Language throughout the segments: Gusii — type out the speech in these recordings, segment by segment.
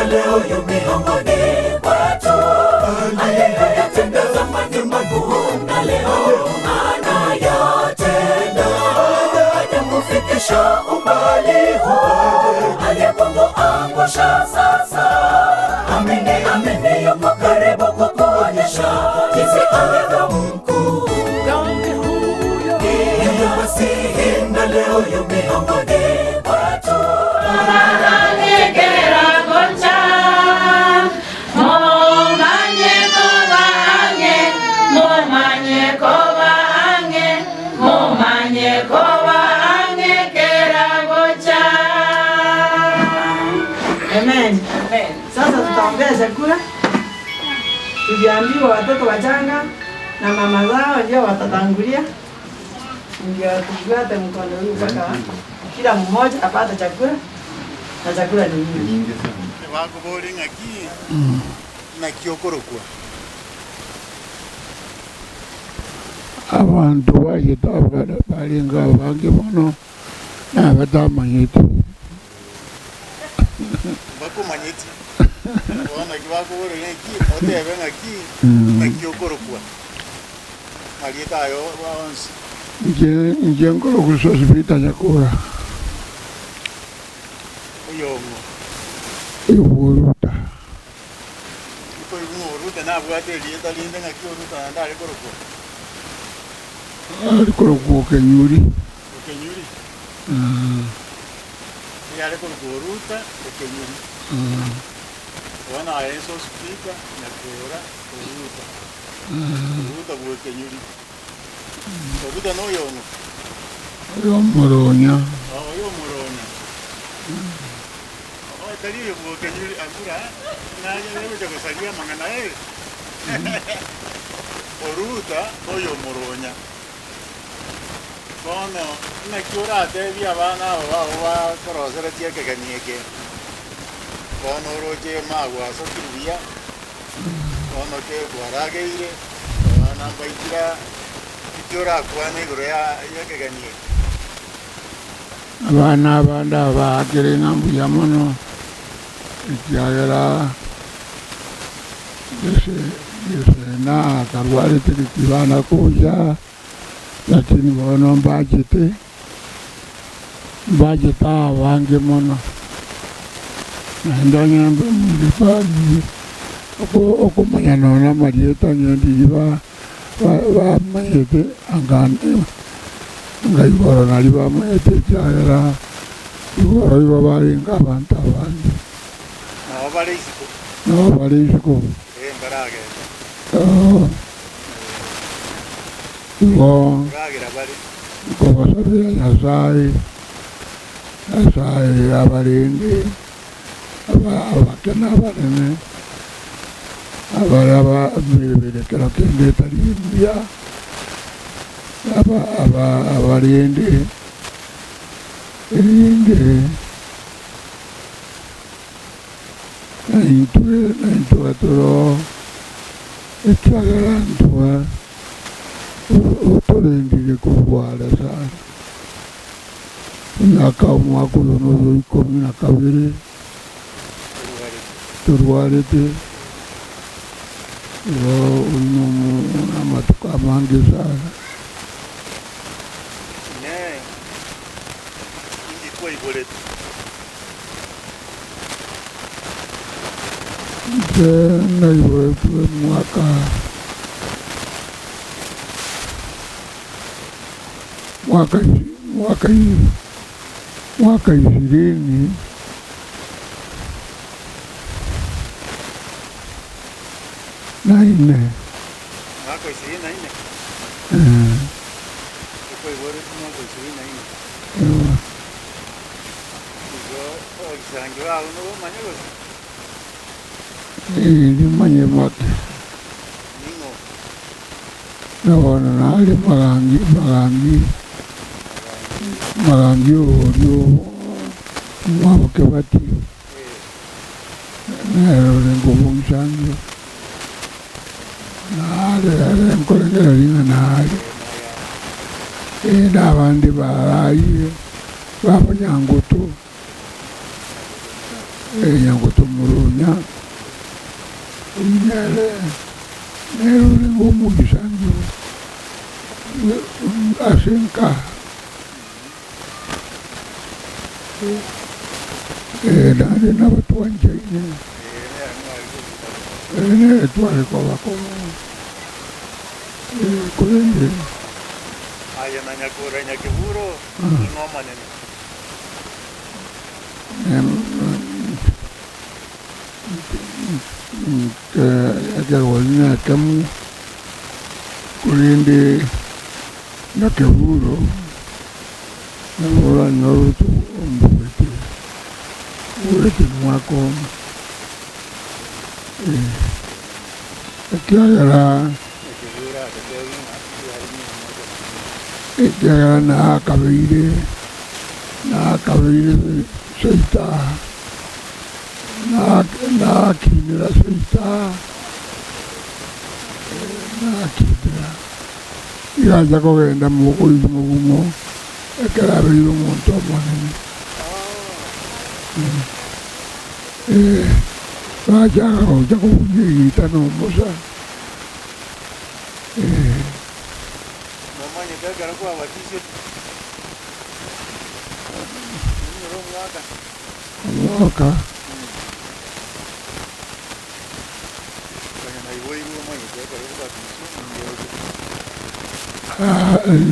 leo yu miongoni mwetu. Aliyoyatenda zamani makuu na leo anayatenda. Hajakufikisha umbali huu, hajakuangusha sasa. Amini, amini, yuko karibu kukuonyesha jinsi alivyo mkuu. Yeye Masihi na leo yu miongoni mwetu. Amen. Sasa tutaombea chakula. Tuliambiwa watoto wachanga na mama zao ndio watatangulia, ndio tufuate mkondo huu mpaka kila mmoja apate chakula, na chakula ni nyingi. Bakoboria ng'aki, naki okorokwa? Abanto bachete barenge abange mono, na abatamanyeti. Mbakomanyeti. Bono naki bakoboria ng'aki, otebe ng'aki, naki okorokwa? Marieta aye onsi. Inche inche nkorokwa Sospeter Nyakora. Oyong'o. Oyoboruta. Nkoigwa ng'a Oruta nabwate erieta rinde ng'aki Oruta naende are korokwa? Are korokwa Okenyuri. Okenyuri? Nigo are korokwa Oruta Okenyuri. Bono aye inse ospeaker, Nyakora, Oruta. Oruta bw'Okenyuri. Oruta noyong'o? Oyomoronya. Oyomoronya. Tari oyo bw'Okenyuri abura, naye ogocha gosaria amang'ana eh. Oruta noyomoronya. Bono naki oratebie abana aba bao bakoroseretie ekegeni eke? Bono oroche magwasokire buya, bono kwarageire, abana mbaikire aa, nki orakwane igoro y'ekegeni eke? Abana abande aba baakire ng'a mbuya mono, ekiagera Gese nakarwarete tibana gocha, lakini bono mbachete, mbachete abange mono. Naende onye mbari okomanya nonya amarieta onye ndiri bamanyete anga igoro nario bamanyete ekiagera igoro igo barenge abanto abange. Nao bare isiko. Nao bare isiko. Ee, mbaragende. Igo Koragera bare. nkobasabera Nyasae, Nyasae abarende abake na abanene, abaria b'emebere ekero kende etari emiya, abarende erinde Naintwe naintwe toro, ekiagera intwe otorendire korwa are sana. Emiaka omwaka oyo noyo ikomi na kabere torwarete, igo oyio namatuko amange sana. Inee! Inki kwaiboretwe? Inche naiboretwe mwaka mwaka mwaka mwaka ishirini na ine. Mwaka ishirini na ine? Okoiboretwe mwaka ishirini na ine? Igo ogisangi bao nobomanye gose? Ee, nimanye mote. Ning'o? Na bono nare magangi, magangi, magangi oria omwabo Kebati, nere orenge omogisangio, nare ere nkorengereria ng'a nare. Ee, na abande bararire. Baba Nyangoto, eh, Nyangoto Moroni. Okinya, oyio nere nere orenge omogisangio ase enka. Naende nabatwanchaine, nere tware koba komo, korende. Aye na nyakora nyakeburo, ning'o omonene? Ekegori nekemo, korende nyakeburo nabo oranyore ombuete, obuete omwaka omo, ekiagera ekiagera nakabeire nakabeire seita nakinera seita nakinera igacha kogenda mokoigwa ekero abeire omonto omonene. Bachaka gocha kobugia egita na omosa. Nomanyete ekero kwabatisire, onyore omwaka. Omwaka. Onye naiboirwe omanyete ekero obatiswe ninki oche.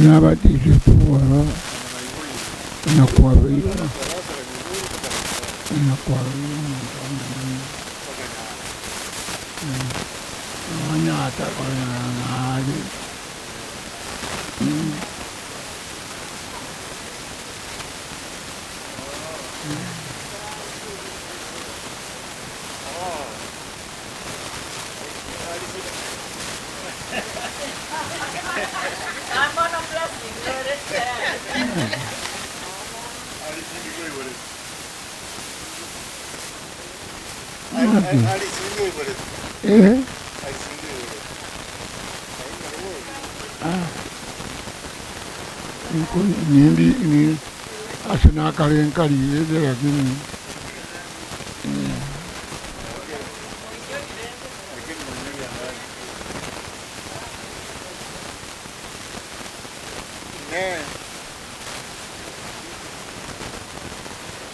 Nabatisete bono nakwabeire nakwabeire omonto omonene. Nonyata konyora nare. Eh. Nindi ni ase nakare nkariyete lakini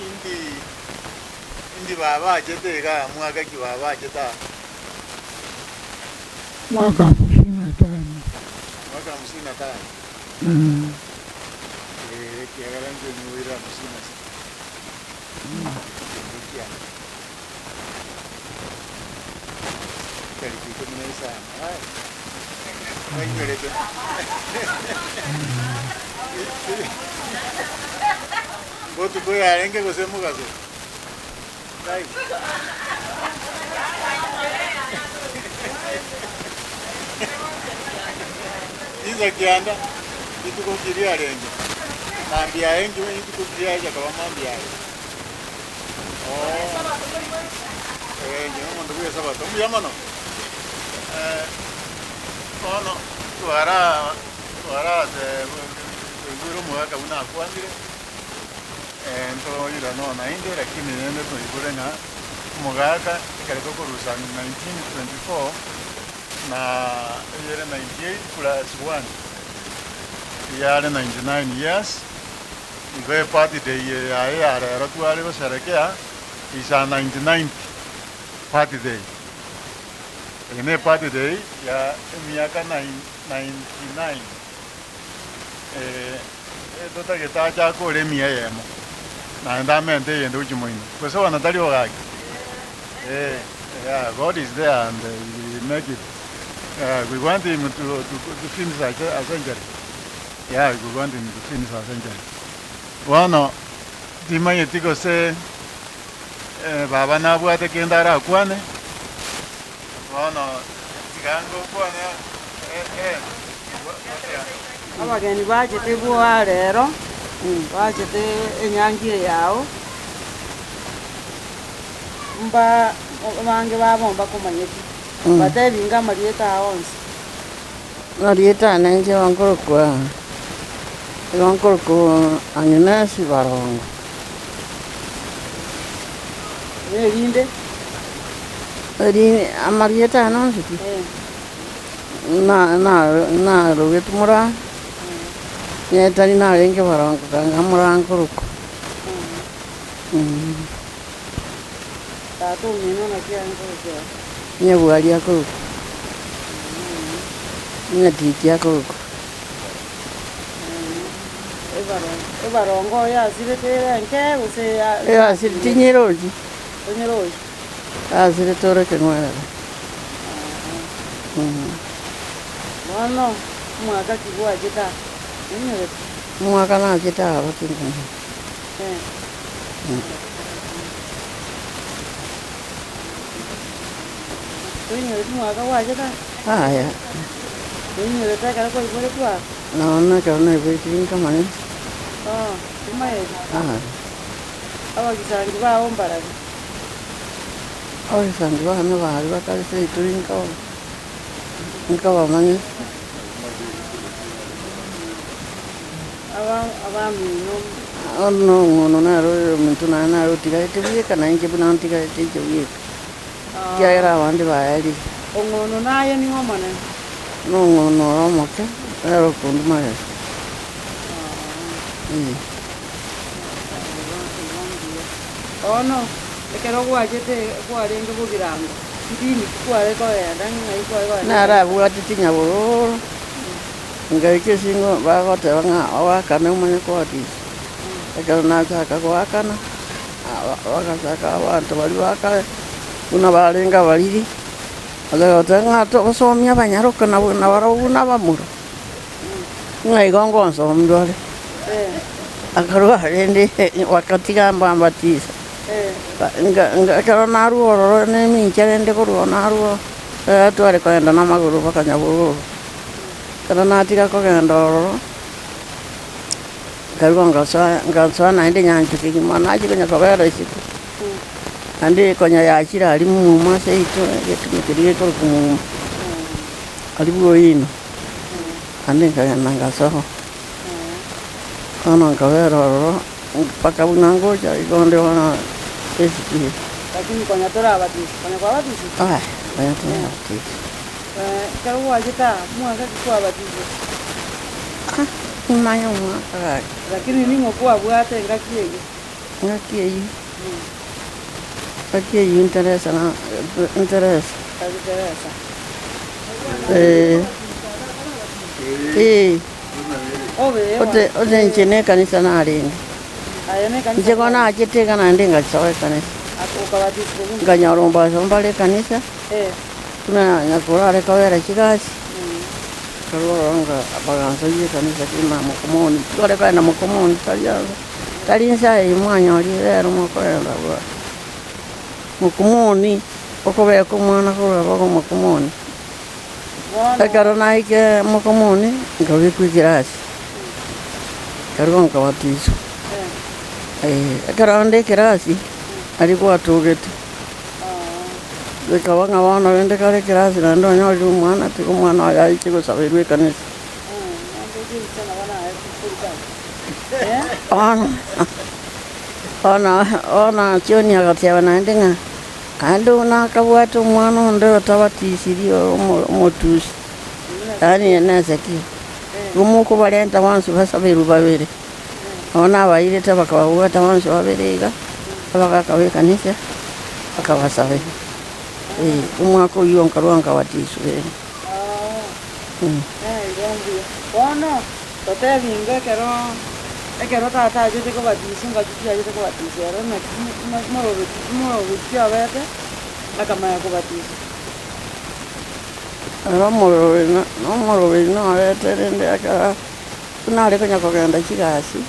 Indi indi baba achete igaa mwaka ki baba achete aa? Mwaka hamsini na tano. Mwaka hamsini na tano. Eh, ekiagera inche nyoire hamsini na sita. Kende kiane. Tariki ikomi na isano. Ai. Nainyorete. Botuko yarenge gose mogaso? Kai. Chinsa kianda, rituko ki riarenge? Mambia aye nki rituko ki riacha koba mambia aye? Oh. Eh, inche nomonto bwa esabato. Mbuya mono. Eh, bono twara twarase toigwere omogaka buna akwandire, eh, ntoira nonya naende lakini rende toigure ng'a omogaka ekero tokorusa 1924 na eyere 98 plus one, eyare 99 years, igo ebirthday eye yaye ya rero tware gosherekea is a 99th birthday. Eye ne birthday ya emiaka 99 totagete ache akore emia eyemo naende amente eyende gochia moino. Gose bono tari ogaki? Eh, yeah, God is there and he will make it. Yeah, we want him to finish a century. Yeah, we want him to finish a century. Bono, timanyeti gose baba nabwate kende arakwane, bono tiga ngokwane eh, Abageni bachete bwoa rero, bachete enyangi eye yao, mba abange babo mbakomanyeti, batebinga amarieta ao onsi. Amarieta ane inche nkorokwa, igo nkorokwa Agnes Barongo. Nerinde. Eri amarieta ane onsi pi, na- na- narogetwe moraa, onye tari narenge barongo kanga moraa nkorokwa. Tata omino naki arenge korokwa? Nyabwari akorokwa, Nyatiti akorokwa. Ebarongo yasirete ere enke gose ya- Eyasirete tinyerochi. Onyerochi. Asirete ore ekeng'werere. Bono omwaka ki gwachete aa? Onyorete? Omwaka nachete aa tinkomanya. Toinyoreti omwaka gwachete aa? Yaya. Toinyorete ekero kwaiboretwe aa? Nonya ekero naiboretwe tinkamanya. Tomaeti? Yaya. Abagisangi bao mbarabwo? Abagisangi bane baria bakare seito nkabamanya. Abamino. Bono omong'ina nere oyo omonto naye nare otigarete bweka, na inche buna ntigarete inche bweka, ekiagera abande baerire. Ong'ono naye ning'o omonene? Nong'ono ore omoke, nere okonduma ere. Bono ekero gwachete kwarenge bogirango, ndini ki kware kogenda ng'ai kware kogenda? Narabwate chinyabororo, nkaika esingo bagoteba ng'a oakane omanye kobatisa. Ekero nachaka goakana, bagachaka abanto baria ba kare buna barenge abariri, bagoteba ng'a togosomia abanyaroka nabwo nabarabwo buna abamura. Ng'a igo ngonsomia ore. Akarua rende bagatiga mbambatisa. Ekero narua ororo nemincha rende korwa narua ororo, tware kogenda namagoro mpaka Nyabururu. Ekero natiga kogenda ororo, nkarua ngasoa ngasoa naende nyancha kegima nachia konya kobera isiko, naende konya yachire aria muma seito egetunu keria gekorokwa muma, aria bwoino. Naende nkagenda ngasoa, bono nkabera ororo mpaka buna ngocha igo onde bono esukuru. Lakini konya torabatiswa, konya kwabatiswa? Aya, konya tirabatiswa. Ekero gwachete aa, omwaka ki kwabatiswa? Ah, nimanye omwaka gaki. Lakini ning'o kwabwate engaki eyio? Engaki eyio, engaki eyio nteresa na nteresa. Tari Teresa. Eh, eh, ote ote inche na ekanisa narenge. Inche bono nachete iga naende ngasoa ekanisa. Nkanyora ombaso mbare ekanisa, buna nyakoro are kobera chigasi, nkarwa ororo nga bagansoyia ekanisa kegima mokomoni, tware kogenda mokomoni tari ase tari nsa eye mwanyorire rero mokogenda bwango. Mokomoni, okobeka omwana korwa abwo mokomoni. Ekero naikire mokomoni, nkabekwa ekirasi, nkarua nkabatiswa. Ekero nde ekirasi, aria gwatogete, gekaba ng'a bono rende kare ekirasi naende onyorire omwana, tiga omwana oye aiche gosaberwa ekanisa. Bono, bono, bono John agateba naende ng'a. Naende buna akabwate omwana onde otabatisiri omotusi, yaani Hezekia, igo mokobarenta bonsi basaberwe babere. Nabo nabairete bakababwata bonsi babere iga, abagaka b'ekanisa bakabasabera. Eh, omwaka oyio nkarwa nkabatiswa ere. Bono totebingo ekero Ekero tata achete kobatiswa, ngaki ki achete kobatiswa ere? Naki morobeti ki obete akamanya kobatiswa? Ere omoroberi nomoroberi norete rende ekero buna are konya kogenda chigasi,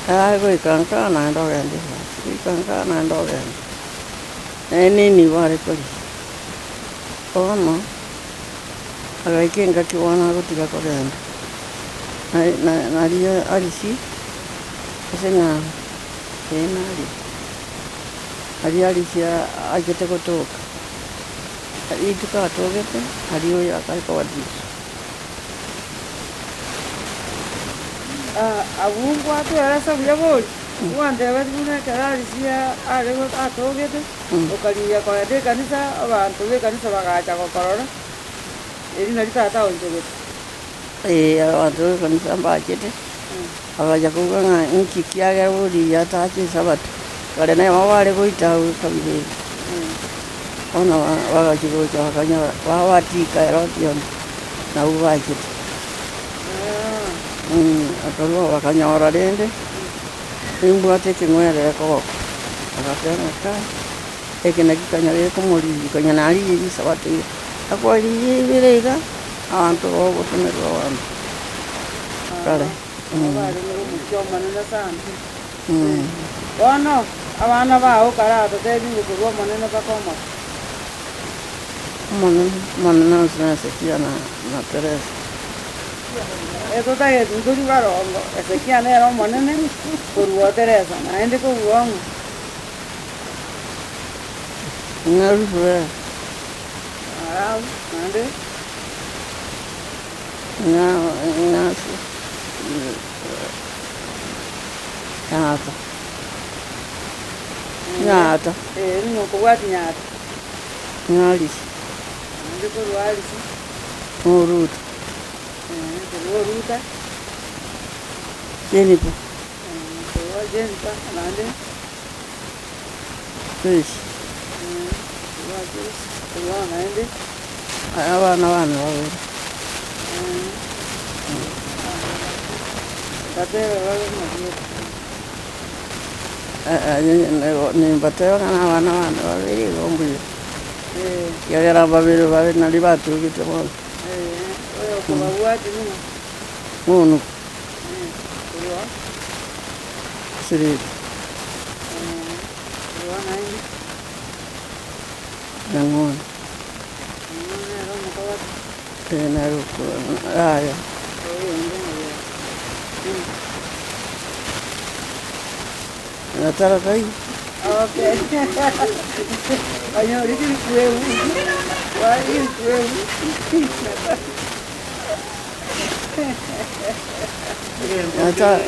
are goika nka naende ogenda egasi, goika nka naende ogenda. Naende nenibo are koria. Bono, agaika engaki bono agotiga kogenda. Nario Arisi ase ng'a ee nario, nario Arisi achete gotoka, rituko atogete nario oyo akare kobatiswa. Abwo nkwatweresa buya bori, gwantebetie buna ekero Arisi are atogete. Okarigia kogenda ekanisa, abanto ba ekanisa bagacha gokorora, eri nari tata aonchogete. Eh, abanto ba ekanisa mbachete, bagacha koigwa ng'a inki kiagera borigia atache esabato, kare nabo bare goita abwo ekabira eye. Bono bagachia gocha bakanyora babatika ero Otieno, nabwo bachete. Bakarua bakanyora rende, nimbwate ekeng'werere koboko, bagateba ng'a kai, eke naki konya gekomorigia konya narigia risabato iga, akwarigia ibere iga, abanto bagotomerwa abanto kare. Barenge omokia omonene sana. Bono abana bao karatotebie korwa omonene mpaka omoke. Omonene, omonene onsi na Hezekia na na Teresa. Etotageti ntori barongo, Hezekia nere omonene korwa o Teresa, naende kobua ng'o? Ng'a Rufuel. Alafu naende. Ng'a ng'a Nyata. Nyata. Eh, ning'o okobwatia Nyata? Ng'a Arisi. Naende korwa Arisi. Ng'a Oruta. Eh, korwa Oruta. Jenipa. Korwa Jenipa, naende. Joyce. Korwa Joyce, korwa naende. Abana bane babere. Batebe babe amarieta. Nimbateba ng'a na abana bane babere igo mbuya, ekiagera babere babe nario batugete bono. Oyo okobabwatia buna? Ng'onuku. Korwa? Siriti. Korwa naende? Nyang'ono. Nyang'ono nere omokogoti? Ee, nere yaya. Oyonde ng'o? Gatara taiyo. Okay. Onyorire rikueu. Warire rikueu. Gatara.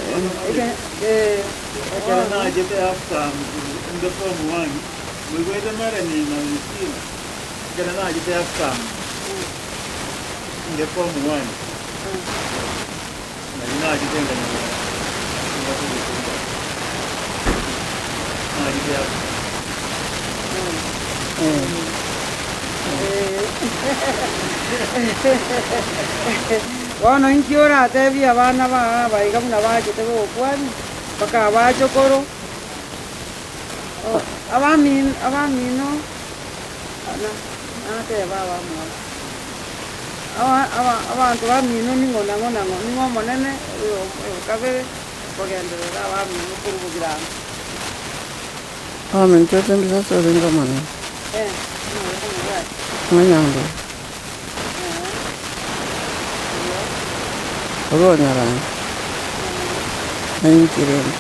Ekero nachete after inde form one, moigwete Melanie na Justina, ekero nachete after inde form one, nari nachete nkanyora ngakobeka embaka. Nachete after. Bono inki oratebie abana bao aba iga buna bachete gogokwania, mpaka abachokoro, abamino abamino nateba abamwabo, aba aba abanto bamino ning'o nang'o nang'o, ning'o omonene oyo oyo kabere, kogenderera abamino korwa bogirango. Abaminto ase ase orenge omonene. Ng'a nyambura. Korwa onyorane. Nainche rende.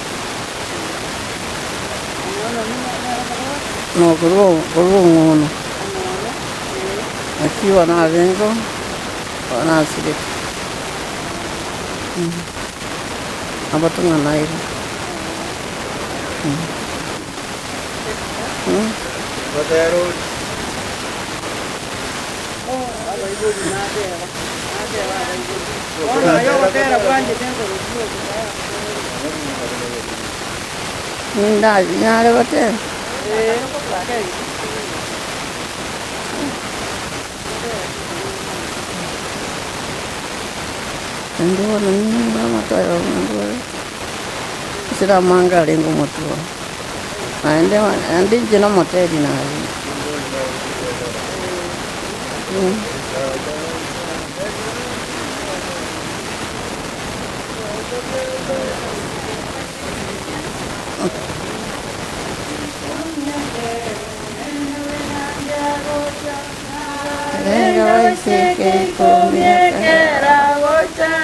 No korwa korwa ong'ono. Naki bono arenge oo, bono asirete. Abatong'ana iga. Nare goteba. Naende bono nigo amatwaro ase amange arenge omotwe one. Naende naende inche nomoteri narenge. Rende baiseke ikomi ekero Gocha,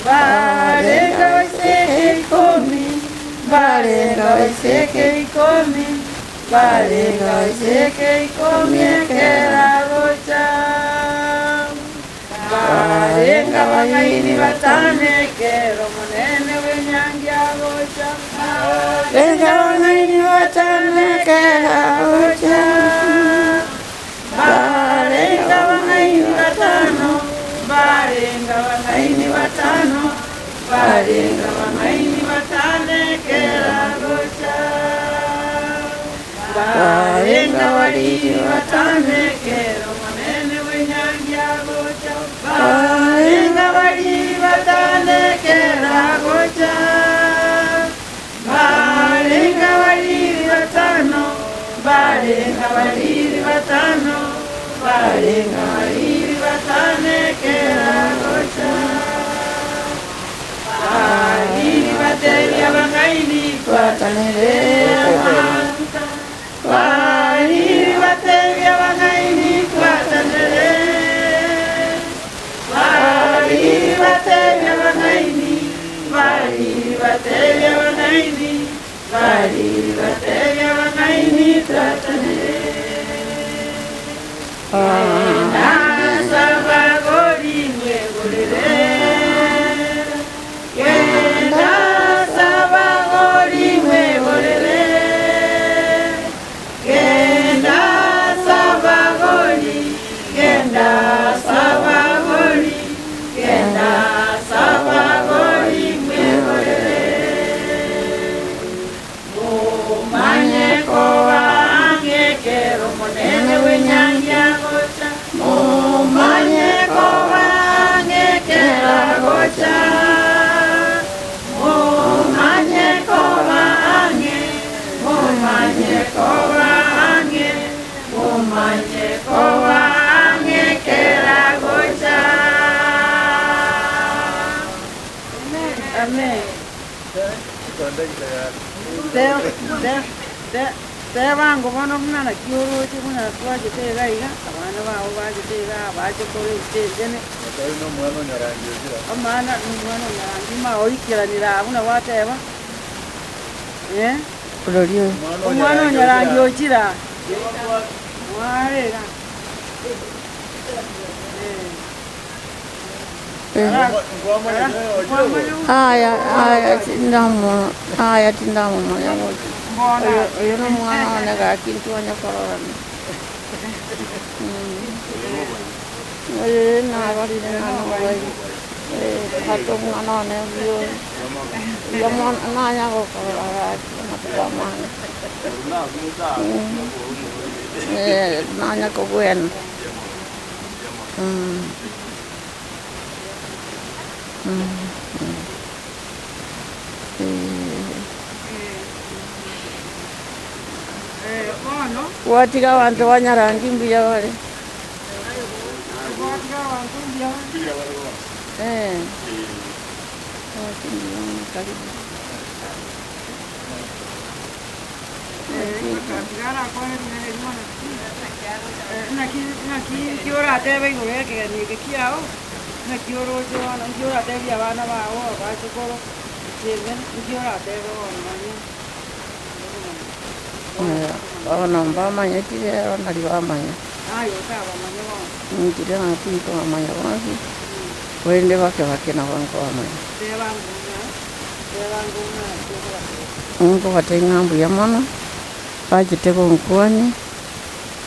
barenge baiseke ikomi, barenge baiseke ikomi, barenge baiseke ikomi ekero agocha. Barenge abang'aini batano ekero omonene bw'enyangi agocha. Barenga abang'aini batanekera gocha. Barenga abang'aini batano, barenga abang'aini batano, barenga abang'aini batanekera gocha. Barenga bariri batanekera omonene bw'enyangi agocha. Barenga bariri batanekera gocha. Barenga bariri batano, barenga bariri batano, barenga bariri batanekera gocha. Bariri batebia bang'aini twatanere amaguta. Bariri batebia bang'aini twatanere. Bariri batebia bang'aini, bariri batebia bang'aini, bariri batebia bang'aini twatanere. Nasaba gorimwe gorere. Genda saba gorimwe gorere. Genda saba gori, genda saba gori, genda saba gorimwe gorere. Mumanye ko bang'ekero monene bw'enyangi agocha. Mumanye ko bang'ekero agocha. Mumanye ko bang'e, mumanye ko bang'e, mumanye ko bang'ekero agocha. Amen. Tebango bono buna naki oroche buna twachete iga iga, abana babo bachete iga, bachekora ebitengene. Omwana na omwana onyarangi ma oikeranire abwo na gwateba. Eh? Ororio. Omwana onyarangi ochira. Mwarega. Aya, aya, tindamo, aya, tindamo manya gocha. Oyo, oyo no omwana one gaki ntwanya kororana. Oyo nabarire nano bai. Ate omwana one buya buya mono nanya gokorora gaki amatuko amane. Nanya kobwena. Gwatiga abanto banyarangi mbuya bare. Eh. Gaki mbuya mono karibu. Naki naki ki oratebe igoro ekegeni eke kiao, naki oroche bono, nki oratebia abana bago abachokoro, children, nki oratebe bono manya. Bono mbamanyeti rero nari bamanya. Aye otabamanya bono. Inchire naki nkobamanya bonsi, korende bake bake nabo nkobamanya. Teba ng'u teba ng'u naki okobatebia. Nkobatebia ng'a mbuya mono, bachete gonkwania,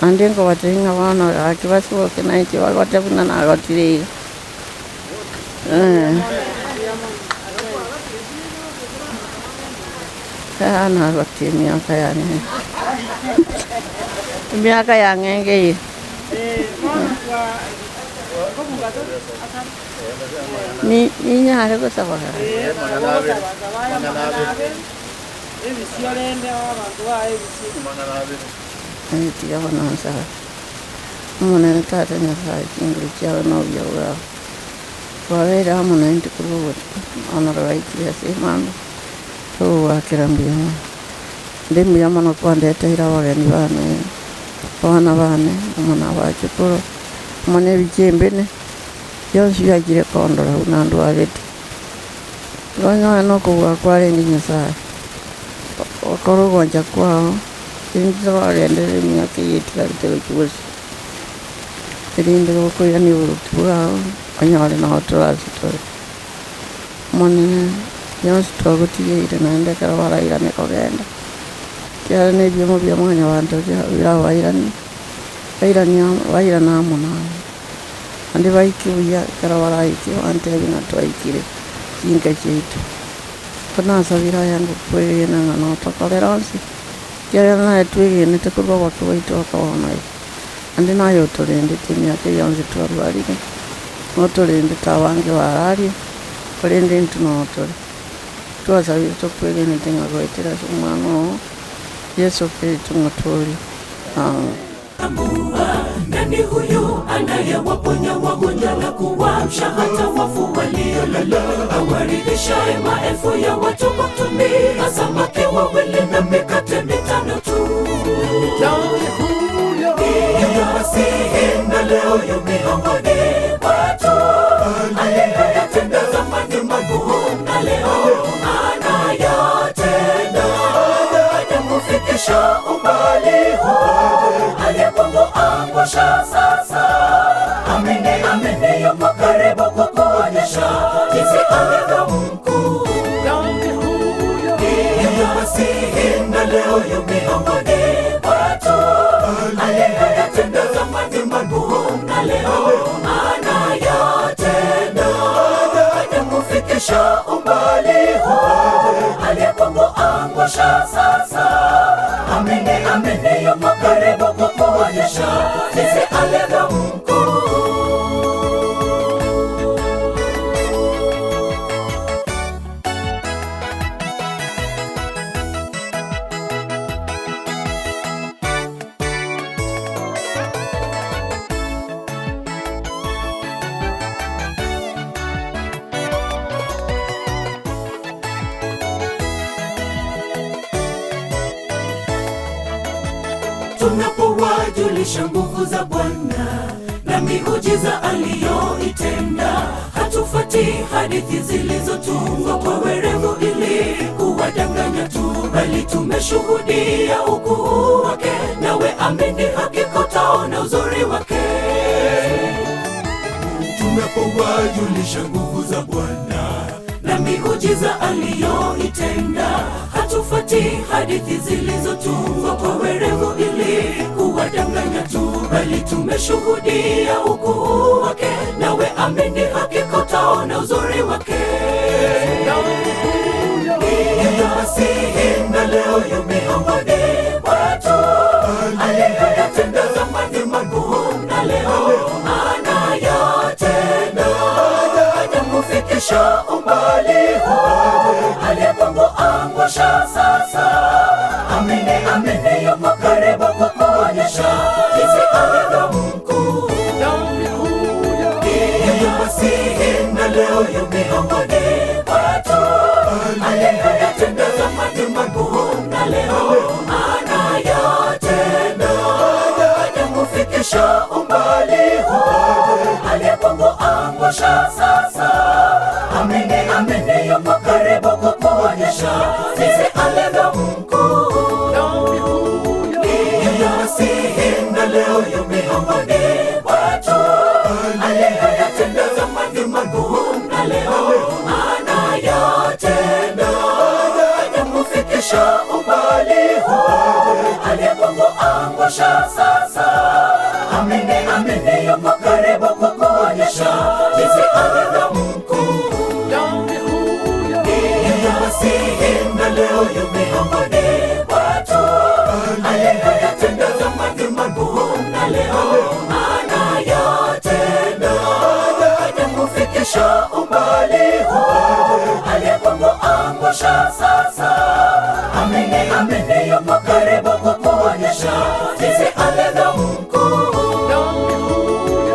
naende nkobatebia ng'a bono gaki basoke na inche bagote buna nagotire iga. Eh, nagotie emiaka yane, emiaka yang'enge eye. Bono twa kobuga to asante. Ni ninyare gosaba gaki. Ebisio rende abanto baye ebisio. Tiga bono nsabe. Omonene Tata Nyasaye chinguru chiao na obuya bwao bwabeire amo naintwe korwa obotuko, bono roraikire ase emambia, togogoakera mbuya mono. Inde mbuya mono kwandeteire abageni bane, abana bane, amo na abachokoro, amo na ebichembene, bionsi biachire kondora buna ndwarete. Igo onye na okobua kwarenge Nyasaye, okore ogoancha kwao, erinde tobagenderere emiaka eye etigarete gochia bosio, erinde gokoirania oboruoti bwao, onyore nabo tore ase tore. Omonene, Yonsi twagotigeire naende ekero barairane kogenda, ekiagera nebioma bia mwanyabanto birabairanie, bairanie amo bairane amo naye. Naende baike buya ekero baraike bantebie ng'a twaikire chinka chiaito. Ko nasabire aya ngokwegena ng'a notokorere onsi, ekiagera naye twegenete korwa oboke bwaito mpaka bono iga. Naende naye otorendete emiaka eye yonsi twarwarire, notorendete abange bararia. Korende intwe noo tore, twasabire tokwegenete ng'a goetera ase Omwana oo, Yeso Kristo, ng'a tore amo. Tambua nani huyu anayewaponya wagonjwa na kuwaamsha hata wafu waliolala, awaridhishaye maelfu ya watu kwa kutumia samaki wawili na mikate mitano tu. Ndiye Masihi na leo yu miongoni mwetu, aliyoyatenda zamani makuu na leo anayatenda, hajakufikisha umbali huu, aliyekuangusha sasa. Amini, amini, yuko karibu kukuonyesha jinsi alivyo mkuu. Ndiye Masihi na leo yu miongoni mwetu, aliyoyatenda zamani makuu na leo anayatenda, hajakufikisha umbali huu, aliyekuangusha sasa. Amini, amini, yuko karibu kukuonyesha jinsi alivyo mkuu. Tunapowajulisha nguvu za Bwana na miujiza aliyoitenda, hatufati hadithi zilizotungwa kwa werevu ili kuwadanganya tu, bali tumeshuhudia ukuu wake. Nawe amini, hakika utaona uzuri wake. Tunapowajulisha nguvu za Bwana na miujiza aliyoitenda, hatufati hadithi zilizotungwa kwa werevu ili kuwadanganya tu, bali tumeshuhudia ukuu wake. Nawe amini, hakika utaona uzuri wake. Ndiye Masihi na leo yu miongoni mwetu, aliyoyatenda zamani makuu na leo anayatenda, hajakufikisha umbali huu, aliyekuangusha sasa. Amini, amini, yuko karibu kukuonyesha jinsi alivyo mkuu. Ndiye Masihi na leo yu miongoni mwetu, aliyoyatenda zamani makuu na leo anayatenda, hajakufikisha umbali huu, aliyekuangusha sasa. Amini, amini, yuko karibu kukuonyesha jinsi alivyo mkuu. Ndiye Masihi na leo yu miongoni mwetu, aliyoyatenda zamani makuu na leo anayatenda, hajakufikisha umbali huu, aliyekuangusha sasa. Amini, amini, yuko karibu kukuonyesha jinsi alivyo mkuu. Ndiye Masihi na leo yu miongoni mwetu, aliyoyatenda zamani makuu na leo anayatenda, hajakufikisha umbali huu, aliyekuangusha sasa. Amini, amini, yuko karibu kukuonyesha jinsi alivyo mkuu.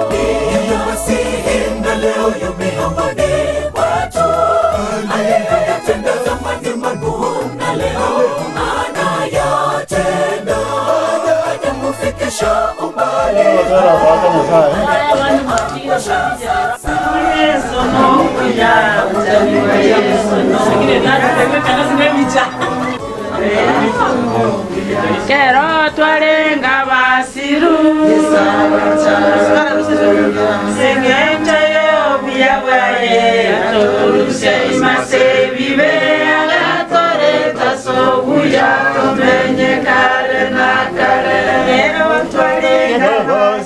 Ndiye Masihi na leo yu miongoni mwetu, aliyoyatenda zamani makuu na leo anayatenda, hajakufikisha umbali huu, Kero twarenga basiru seng'encho y'obuya bwaye atoruse imase bibe.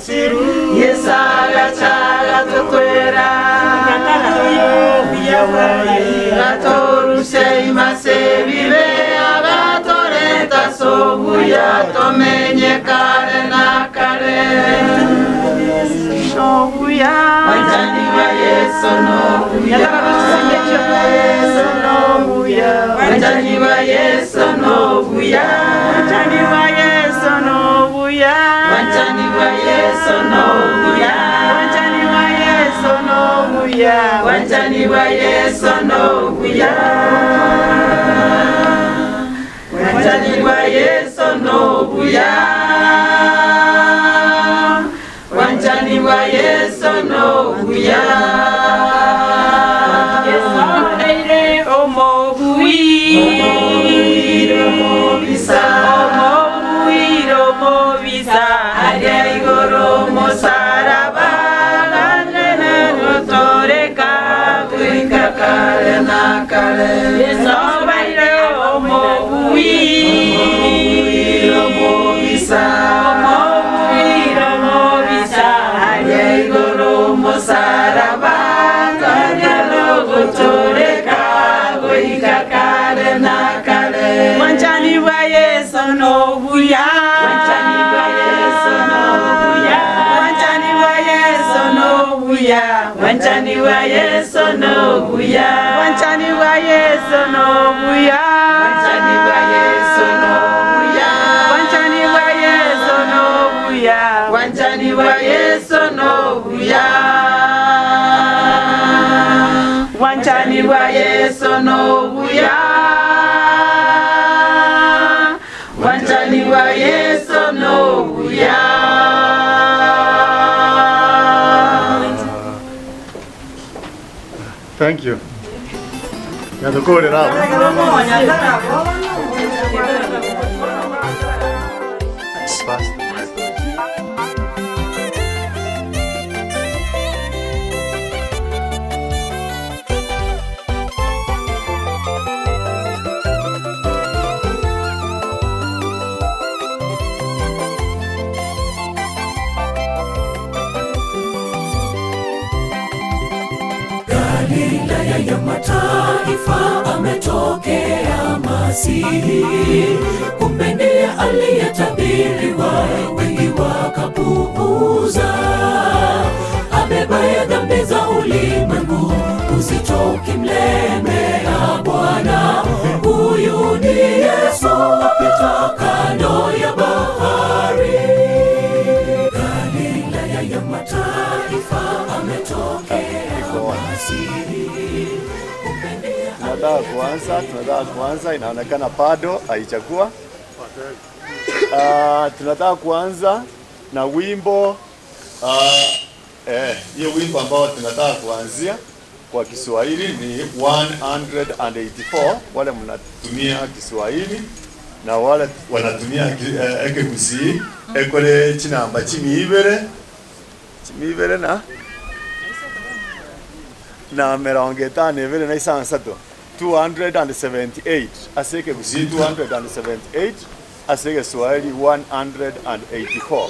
abasiru Yeso agacha agatokwera Gatorusia ime ase ebibe agatoreta ase obuya tomenye kare na kare Nobuya Bwanchani bwa Yeso nobuya Yeso nobuya Bwanchani bwa Yeso nobuya Bwanchani bwa Yeso nobuya Bwanchani bwa Yeso nobuya Bwanchani bwa Yeso nobuya Bwanchani bwa Yeso nobuya Bwanchani bwa Yeso nobuya Bwanchani bwa Yeso nobuya Yeso omobui omobisa omobuire omobisa aria igoro omosaraba ganene gotoreka goika kare na kare Yeso obaire omobui omobisa omobuire omobisa aria igoro omosaraba ganene gotoreka goika kare na kare Bwanchani bwa Yeso nobuya Bwanchani bwa Yeso nobuya Bwanchani bwa Yeso nobuya Bwanchani bwa Yeso nobuya Bwanchani bwa Yeso nobuya Bwanchani bwa Yeso nobuya Bwanchani bwa Yeso nobuya Bwanchani bwa Yeso nobuya Bwanchani bwa Yeso nobuya Bwanchani bwa Yeso nobuya Thank you. Yatukorera Galilaya ya mataifa ametokea Masihi, kumbe ndiye aliyetabiriwa, wengi wakapuuza. Abebaye dhambi za ulimwengu, uzito ukimlemea Bwana. Huyu ni Yesu apita kando ya bahari. Galilaya ya mataifa ametokea Masihi, kumbe ndiye Tunataka kuanza, tunataka kuanza, inaonekana bado haijakuwa. Tunataka kuanza na wimbo hiyo wimbo ambao tunataka kuanzia kwa Kiswahili ni 184. Wale mnatumia Kiswahili na wale wanatumia Ekegusii ekore chinamba chimiibere chimiibere na na mirongo etano ebere na isansatu 278 ase Ekegusii 278 ase Kiswahili 184.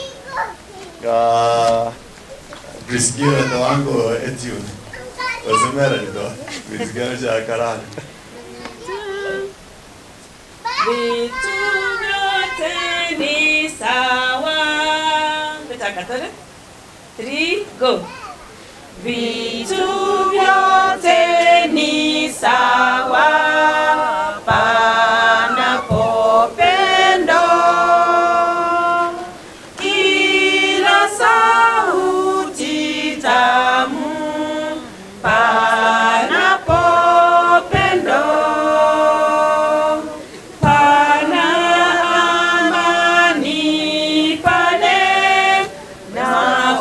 Briskio ndo wangu etune wasemera ndo Briskio cha karani Vitu vyote ni sawa. Kutakatare. 3 go. Vitu vyote ni sawa panapo pendo. Kila sauti tamu panapo pendo. Pana amani pale na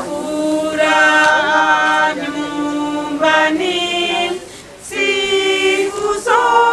furaha nyumbani siku zote.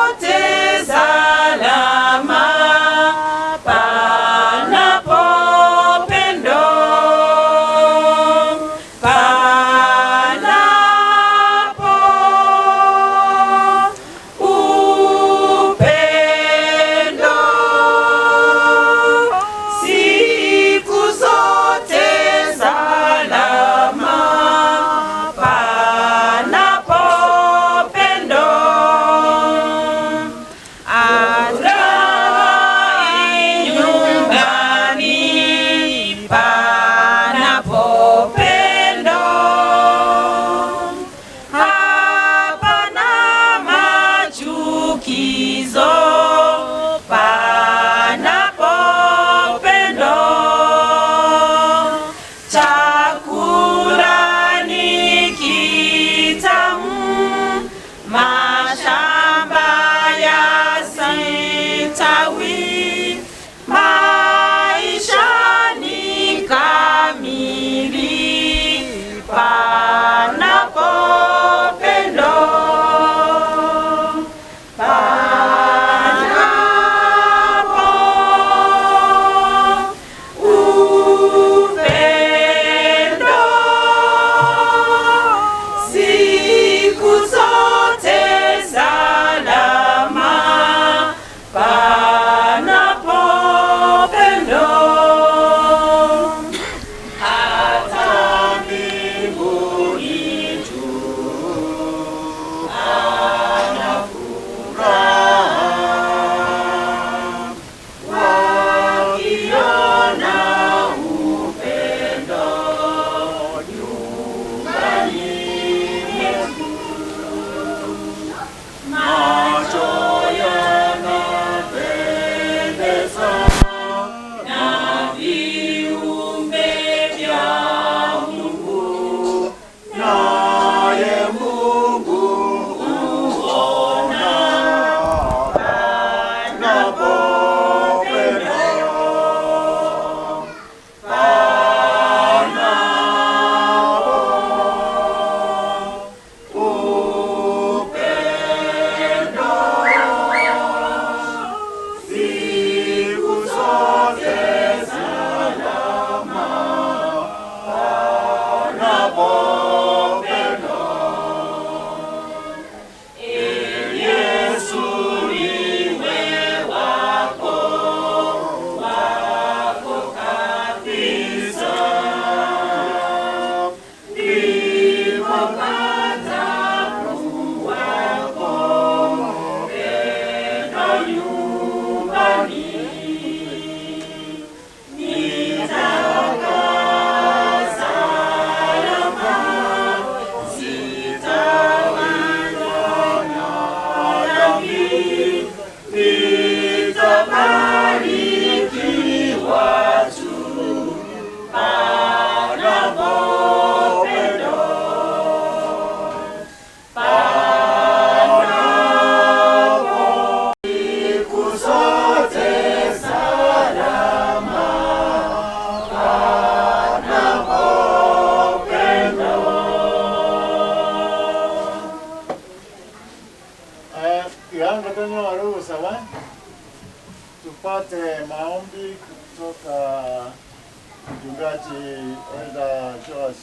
Church Elder Joash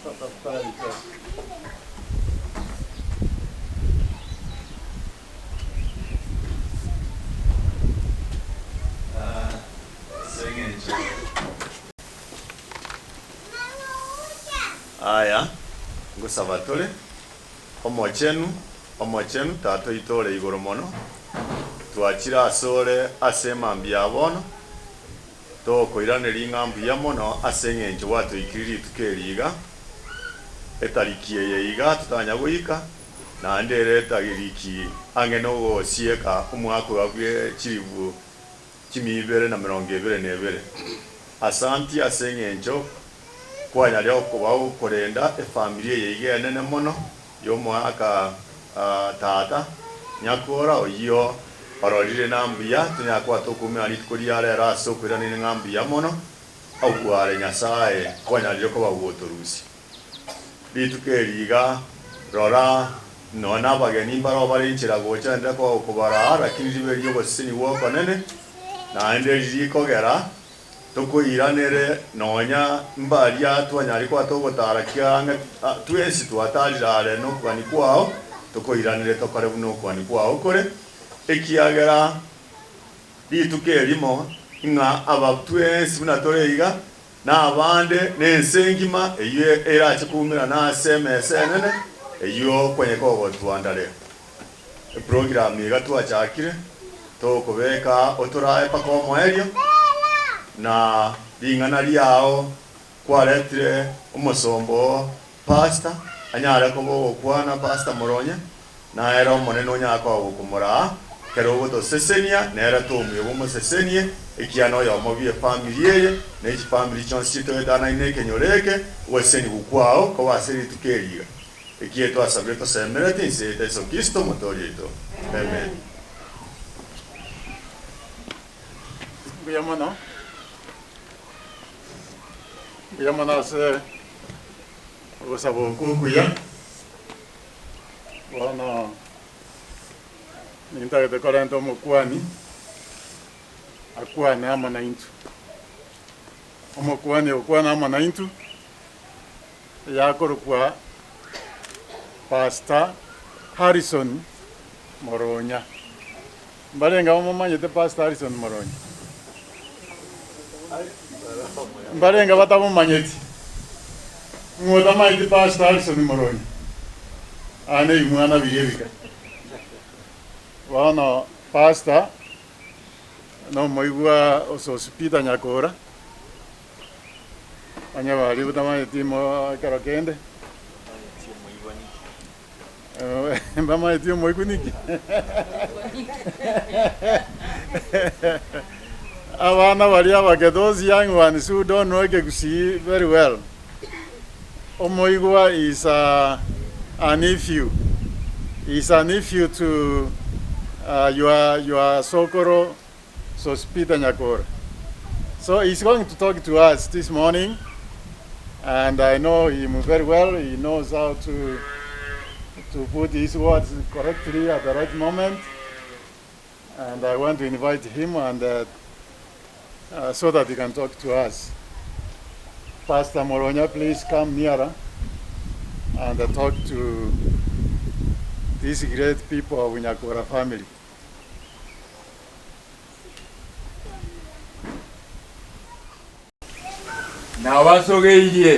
tafadhali Joash. Ase engencho Aya, ngosaba tore, Omochenu, Omochenu, Tata oito ore igoro mono, twachire asore ase emambia ya bono, tokoiraneria ng'a mbuya mono ase engencho gwatoikirie rituko eri iga, etariki eye iga totanya goika, naende ere etariki ang'e nogosieka omwaka oyo bwe chilifu chimia ibere na merongo ebere na ebere. Asanti ase engencho kwanyaria okoba okorenda efamiri eye iga enene mono y'omoaka tata nyakora oyio ororire na mbuya tonyara koba tokoumera rituko ria rero ase okoiraneria ng'a mbuya mono agwo are Nyasae kwanyarire koba gotorusia. Rituko eri iga, rora, nonya nabageni mbarao bare inchera gocha ende koba okobaraa, lakini ribe ri'ogosesenigwa okonene, naende ririkogera tokoiranere nonya mbaria twanyare koba togotara kiang'e twensi twatarire are nokogania kwao, tokoiranere tokore buna okogania kwao kore, ekiagera rituko erimo ng'a aba twensi buna tore iga, Na abande nense engima eyio erache koumerana ase emesa enene eyio okonyeka ogotwandare. Eprogramu iga twachakire, tokobeka otorae mpaka omoerio, na ring'ana riao kwaretire omosomba oo Pastor anyare koba ogokwana Pastor Moronye, Nere Omonene onyare koba gokomoraa, ekero ogotosesenia, nere tomuya bomosesenie, ekiagera noyomo bw'efamiri eye, ne chifamiri chionsi chitoetanaine ekenyoro eke, ogosesenigwa kwao kobe ase rituko eri iga. Ekiagera twasabire tosemeretie inse yaito Yeso Kristo, Omotoori oito. Amen. Mbuya mono, mbuya mono ase ogosaba okwo okuya. Bono nintagete korenta omokuani akwane amo naintwe. Omokuani okwane amo naintwe, eyakorokwa Pastor Harrison Moronya. Mbarenge abamomanyete Pastor Harrison Moronya? Mbarenge batamomanyeti? Ng'o otamanyeti Pastor Harrison Moronya? Aa nebimwana biria ebike. Bono Pastor nomoigwa Osoosi Peter Nyakora, onye baria otamanyeti mo ekero kende. Mbamaeti omoikuniki. Abana baria abake, those young ones who don't know Ekegusii very well, omoigwa is a, a nephew. Is a nephew to uh, your, your Sokoro Sospeter Nyakora. So he's going to talk to us this morning, and I know him very well. He knows how to, to put his words correctly at the right moment. And I want to invite him and, uh, uh, so that he can talk to us. Pastor Moronya, please come nearer and uh, talk to these great people of Nyakora family. Nabasogeirie.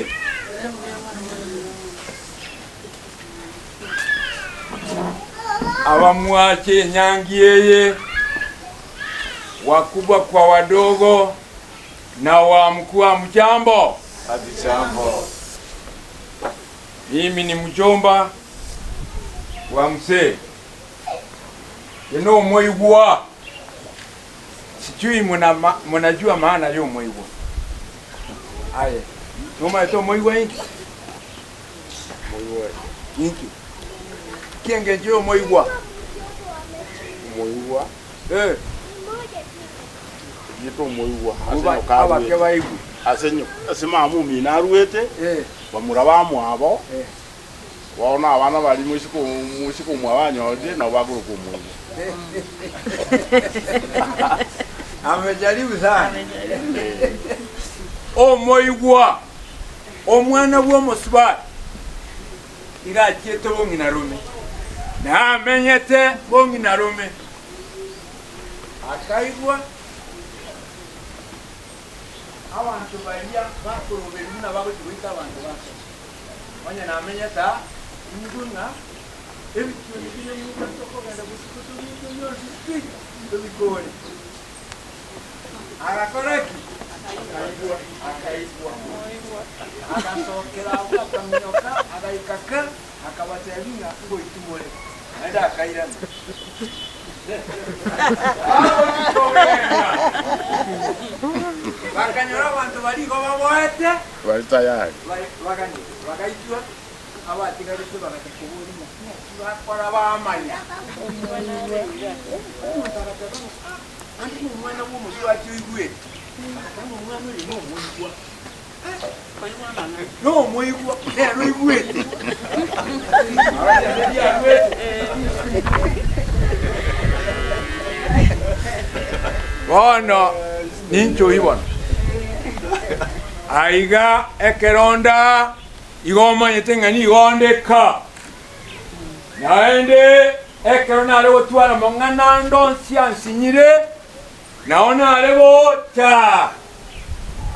Abamwache enyangi eye, wakubwa kwa wadogo na wa mkuu hamjambo? Hatujambo. Mimi ni mjomba wa mzee. Ye nomoigwa. Sijui muna ma, munajua maana y'omoigwa. Aye, nomaete omoigwa inki? Moigwa Inki? Ki engencho y'omoigwa? omoigwa Eh, rieta omoigwa ase oba- nyoka abake arwete baigwe. ase nyo ase mama omino arwete Eh, bamura bamwabo eh. Bono abana baria moiseke moiseke omwabo anyorire nabo bakorokwa omoigwa. Amejaribu sana. Omoigwa, omwana bw'omosubati, iga achiete bong'ina rome, na amenyete bong'ina rome, akaigwa abanto baria bakoroberia buna bagochia goita abanto ba Sodoma. Onye namenyete aa, inigwe ng'a ebitioni bire ng'umba tokogenda botuko tobiite bionsi pi, tobikore. Agakora ki? Akaigwa, akaigwa. Agasokera abwo akaminyoka, agaika ka, akabatebia ng'a ngoitwa more, naende akairana. Agochia kogenda, bakanyora abanto baria igo baboete, Bari tayari. Baganyete, bagaitwa, abatigarete bagacha koboria ng'a naki bakora bamanya. Omonto agateba ng'a ah, ande nomwana bw'omosubati oigwete. Agateba ng'a omwana oyo nomoigwa. Nomoigwa, nere oigwete. Bono ninche oyio bono. Aiga ekeronda igo omanyete ng'a nigo onde ka. Naende ekero nare gotwara amang'ana ande onsi ansinyire, nao nare gocha.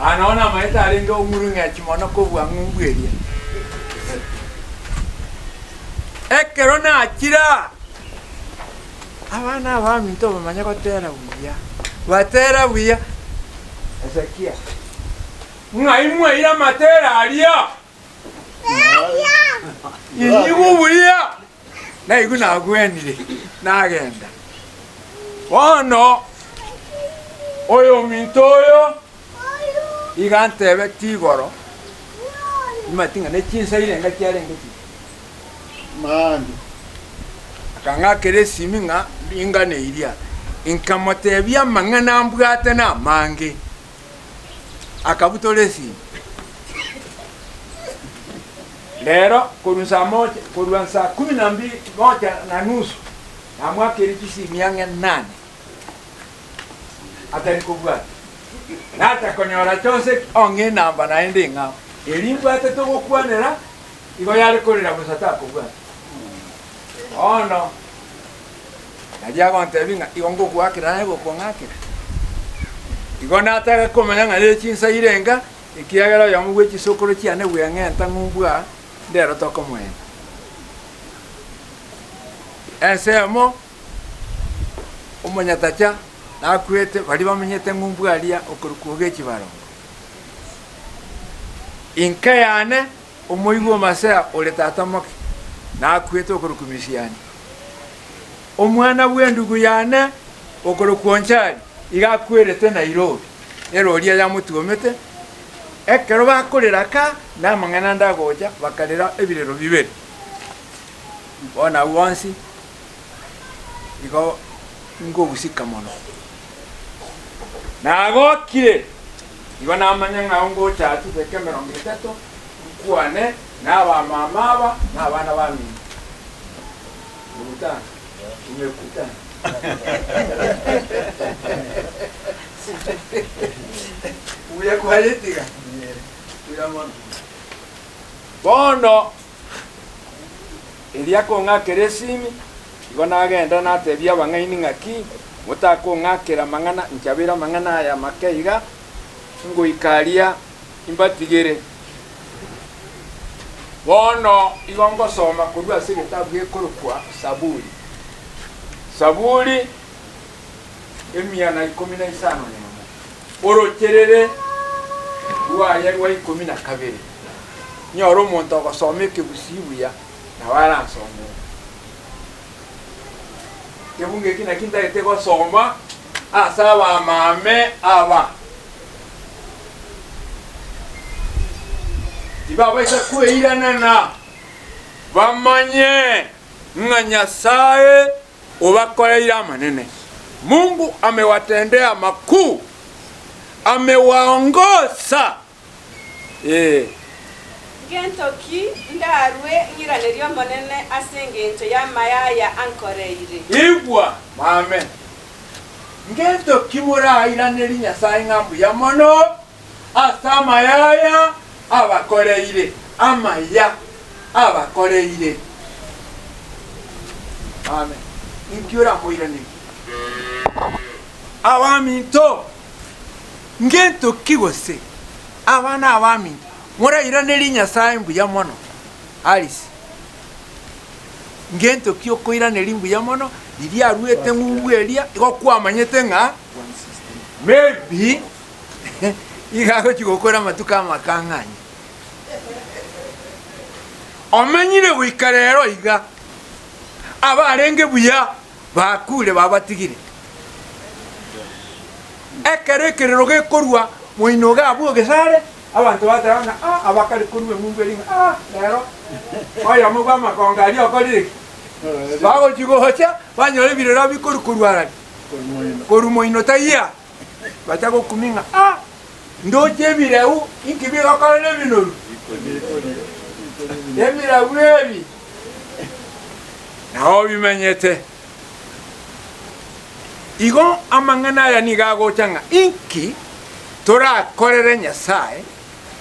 Aa nao namanyete arenge ong'urung'echi mono kobua ng'umbu eria. Ekero nachire aa, abana abaminto bamanye gotera buya, batera buya. Hezekia, ng'ai mwaire amatera aria? Inyigwe buya, naigwe nagwenire, nagenda. Bono oyominto oyo iga antebeti igoro, nimanyeti ng'a ne chinsa irenga chiarenge chiria. Mambia. Akang'akera esimi ng'a ringana eria. Nkamotebia amang'ana ambwate namange. Akabutora esimi. Rero korwa nsaa moja, korwa nsaa kumi na mbili moja na nusu namwakeire chisimi ang'e nane atari kobwata. Nacha konyora chionsi ong'e enamba naende eng'ao. Eria mbwate togokwanera Igo yare korera bosa takobwata. Bono naria agontebia ng'a igo ngogoakera naye gokong'akera. Igo nataka komanya ng'a ne chinsa irenga, ekiagera oyomo bwe chisokoro chiane bweng'enta ng'umbu aa, ndero tokomoenda. Ensemo omonyatacha nakwete baria bamenyete ng'umbu aria okorokwa Ogechi Barongo. Inka yane Omoigwa o Masea ore tata moke, nakwete okorokwa Misiani. Omwana bw'endugu yane okorokwa Onchari iga akwerete Nairobi, erori yamotuomete. Ekero bakorera ka namang'ana ande agocha, bakarera ebirero bibere. Bono abwo bonsi igo ngogusika mono. Nagokire, igo namanya ng'a ngocha chidakika emerongo etato nkwane nabamama aba na abana baminto. Mkutano, tumekutana. Buya kwayetiga? Buya mono. Bono erio akong'akera esimi, igo nagenda natebia abang'aini ng'aki, motakong'akera amang'ana, nchabere amang'ana aya make iga, ngoika aria imbatigere. Bono igo ngosoma korwa ase egetabu gekorokwa Saburi. Saburi emia na ikomi na isano nemo, orocherere rwaye rwa ikomi na kabere. Nyore omonto ogosoma ekegusii buya, nabo aransomere. Kebungo eki nakio ntagete gosoma ase abamame aba. Tibabaisa kweiranana, bamanye ng'a Nyasae obakoreire amanene. Mungu amewatendea makuu, amewaongosa. Ee. Ngento ki ndarue ng'iranerie Omonene ase engencho y'amaya aya ankoreire? Igwa, mame, ngento ki morairanerie Nyasae ng'a mbuya mono? Ase amaya aya abakoreire, amaya abakoreire. Amen. Inki oramoiranerie? Abaminto, ngento ki gose abana abaminto morairanerie Nyasae mbuya mono? Alice, ngento ki okoiraneria mbuya mono riria aruete ng'umbu eria igo kwamanyete ng'a maybe iga agochia gokora amatuko amakang'ani. Omenyire goika rero iga, abarenge buya bakure babatigire. Ekero ekerero gekorua moino iga abwo egesare, abanto bateba ng'a ah, abakare korua eng'umbu eria ng'a ah, rero oyomo bw'amakongo aria okorire ki? Bagochia gocha, banyora ebirero bikorwa korwa arari, korwa moino taiyo. Bacha gokumia ng'a ah, ndoche ebireu, inki bigokora nebinoru? Ebireu ebi nao bimenyete. Igo amang'ana aya nigo agocha ng'a inki torakorere Nyasae,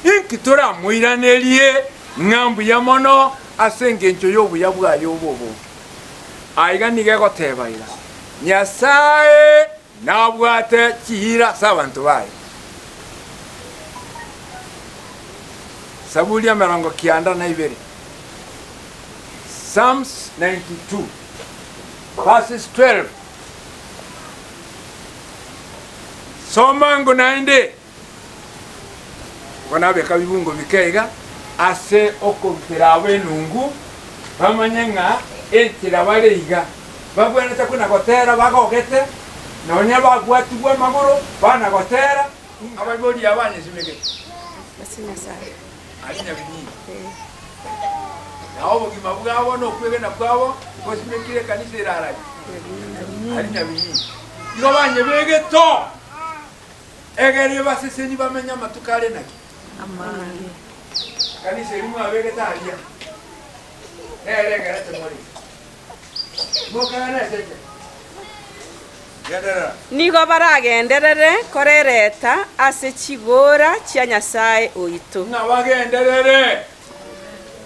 inki toramoiranerie ng'a mbuya mono ase engencho y'obuya bwaye obo obonge. Aiga nigo egoteba iga, Nyasae Nabwate chiira ase abanto baye. Saburi 92, Psalms 92 verses 12. Soma ango naende. Igo nabeka bibungo bike iga ase okorutera abo enungu, bamanye ng'a enchera bare iga babwenerete kona gotera bagogete, nonya babwatigwe amagoro bana gotera. Abaibori aba banyesimegete aria nyabinyinyi, na obogima bwabo na okwegena kwabo gosimekire ekanisa ere arari aria nyabinyinyi. Igo banyebegete oo. Egere baseseni bamenye amatuko are naki? Amange. Kanisa eria mwabegete aria, nere egerete more. Mokagana ase enchera. Genderera. Nigo baragenderere korereta ase chigoora chia Nyasae oito. Ng'a bagenderere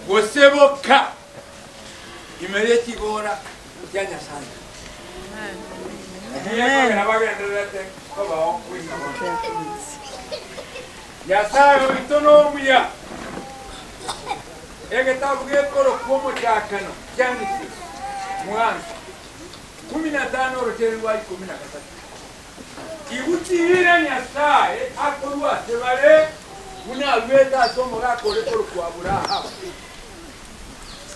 goseboka ime ye chigoora chia Nyasae. Ekogera bagendererete kobao goika bono. Nyasae oito nomuya. Egetabu gekorokwa Omochakano, Genesis, mwanso, 15 orochere rwa 13. Iguchiire Nyasae akorwa ase bare buna aruete ase omogaka ore korokwa Abrahamu.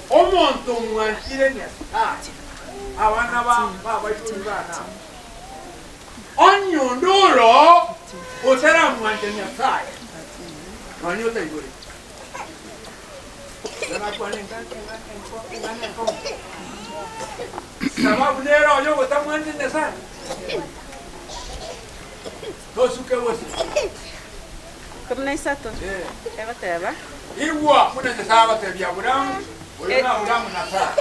Omonto omwanchire Nyasae, abana b'abaibori bane aba. Onye onde oro otaramwancha Nyasae, nonya otaiboreti. Sababu nere oyo ogotamwancha Nyasae. Tosuke bosio. 13 egoteba. Igwa buna Nyasae agotebia Aburamu, oyo n'Aburamu na Sara.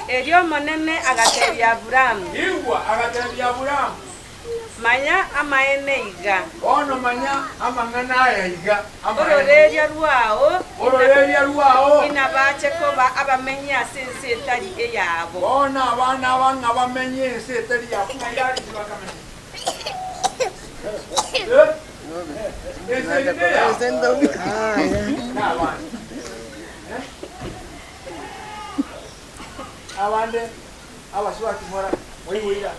Erio Omonene agatebia Aburamu. Igwa, agatebia Aburamu. Manya amaene iga. Bono manya amang'ana aya iga, amaene. Ororeria rwao. Ororeria rwao. Inabache koba abamenyi ase ense etari eyabo. Bono abana aba ng'a bamenye ense etari yabo, ng'ai arisi bakamenya? Abande abasubati mora moiboire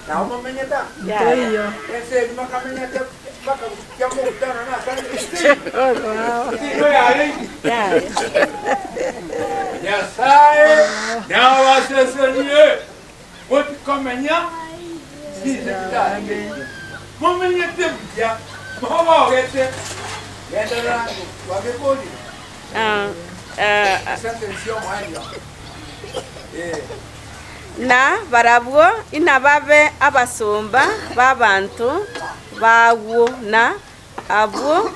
nabo momenyete aa? Ense eri makamenyete mpaka gochia mogutana na asande Teiyo yarenge. Nyasae nabasesenie. Motikomenya chinse chitarenge engiya, momenyete buya, mobogete. Genderera ango, twagekorire. Esentence y'omoerio. Eh. Na barabwo inababe abasomba b'abanto b'agwo, na abwo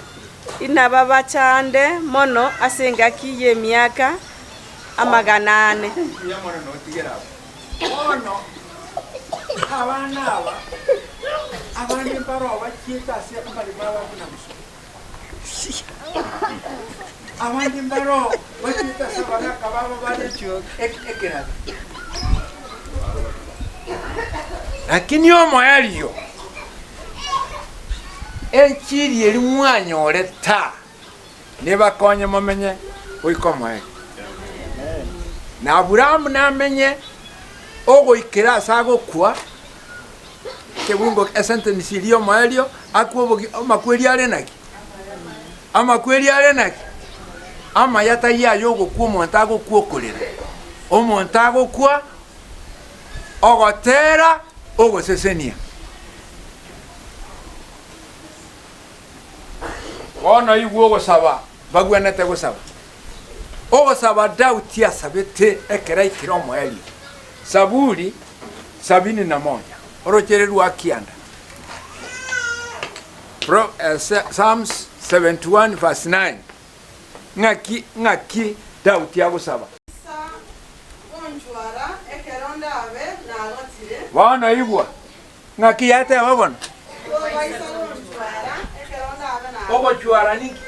inababachande mono ase engaki y'emiaka 400. Mbuya mono notigere abwo. Bono abana aba abande mbaroo bachiete ase amaremo abo buna Musa. Abande mbaro bachete ase abagaka babo bare ekerabi. Lakini omoerio, enchiri eria mwanyorete aa, nebakonye momenye goika omoerio. Na Aburaamu namenye ogoikera ase agokwa, ekebungo esentence eria y'omoerio, akwe obogi amakweri are naki? Amakweri are naki? Amaya tari aya ogokwa omonto agokwa okorera, omonto agokwa ogotera ogosesenia. Bono igwa ogosaba bagwenerete gosaba. Ogosaba Daudi asabete ekero aikire omoerio. Saburi sabini na moja, orochere rwa kianda. Pro, eh, Psalms 71 verse 9. Ng'aki ng'aki Daudi agosaba? Bono igwa, ng'aki yateba bono? Ogochwara ninki?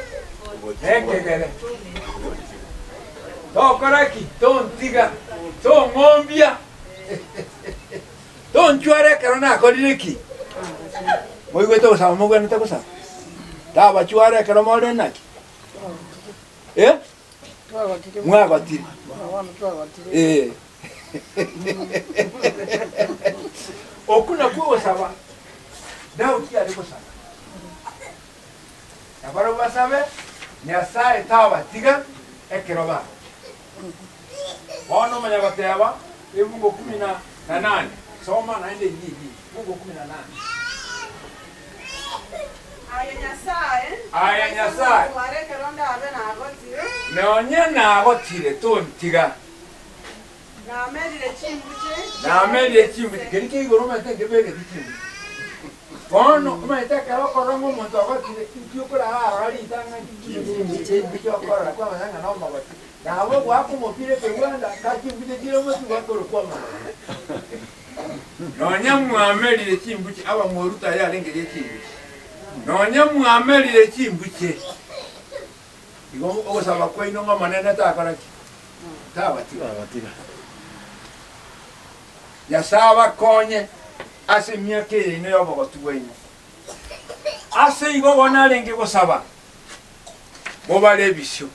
Nekegere. Tokora ki? Tontiga, tong'ombia, tonchwara ekero nakorire ki? Moigwete gosaba mogwenerete gosaba? Tabachwara ekero more naki? Eh? Mwagotire. Eh. Okwo nakwo ogosaba Daudi are gosaba. Na barabwo basabe, Nyasae tabatiga ekero bagocha. Bono omanya goteba, ebungo kumi na nane, soma naende eyio eyio, ebungo kumi na nane. Aye Nyasae, Aye Nyasae, ntware ekero ndabe nagotire. Nonya nagotire tontiga. Namerire chimbuche. Namerire chimbuche. Keria kia igoro omanyete nkebegeti chimbuche. Bono omanyete ekero okorora ng'a omonto ogotire, inki okorara arora ritang'ani? Chimbuche okorora kwamanya ng'a nomogoti. Nabo ogoaka omopira ekegwanda, ka chimbuche chire omotwe gwakorokwa omogoti. Nonya mwamerire chimbuche, abamworuto aye arengerie chimbuche. Nonya mwamerire chimbuche, igo ogosaba kwaino ng'Omonene takora ki? Tabatiga. Nyasae abakonye ase emiaka eye yaino y'obogotu bwaino. Ase igo bono arenge gosaba, mobare ebisio,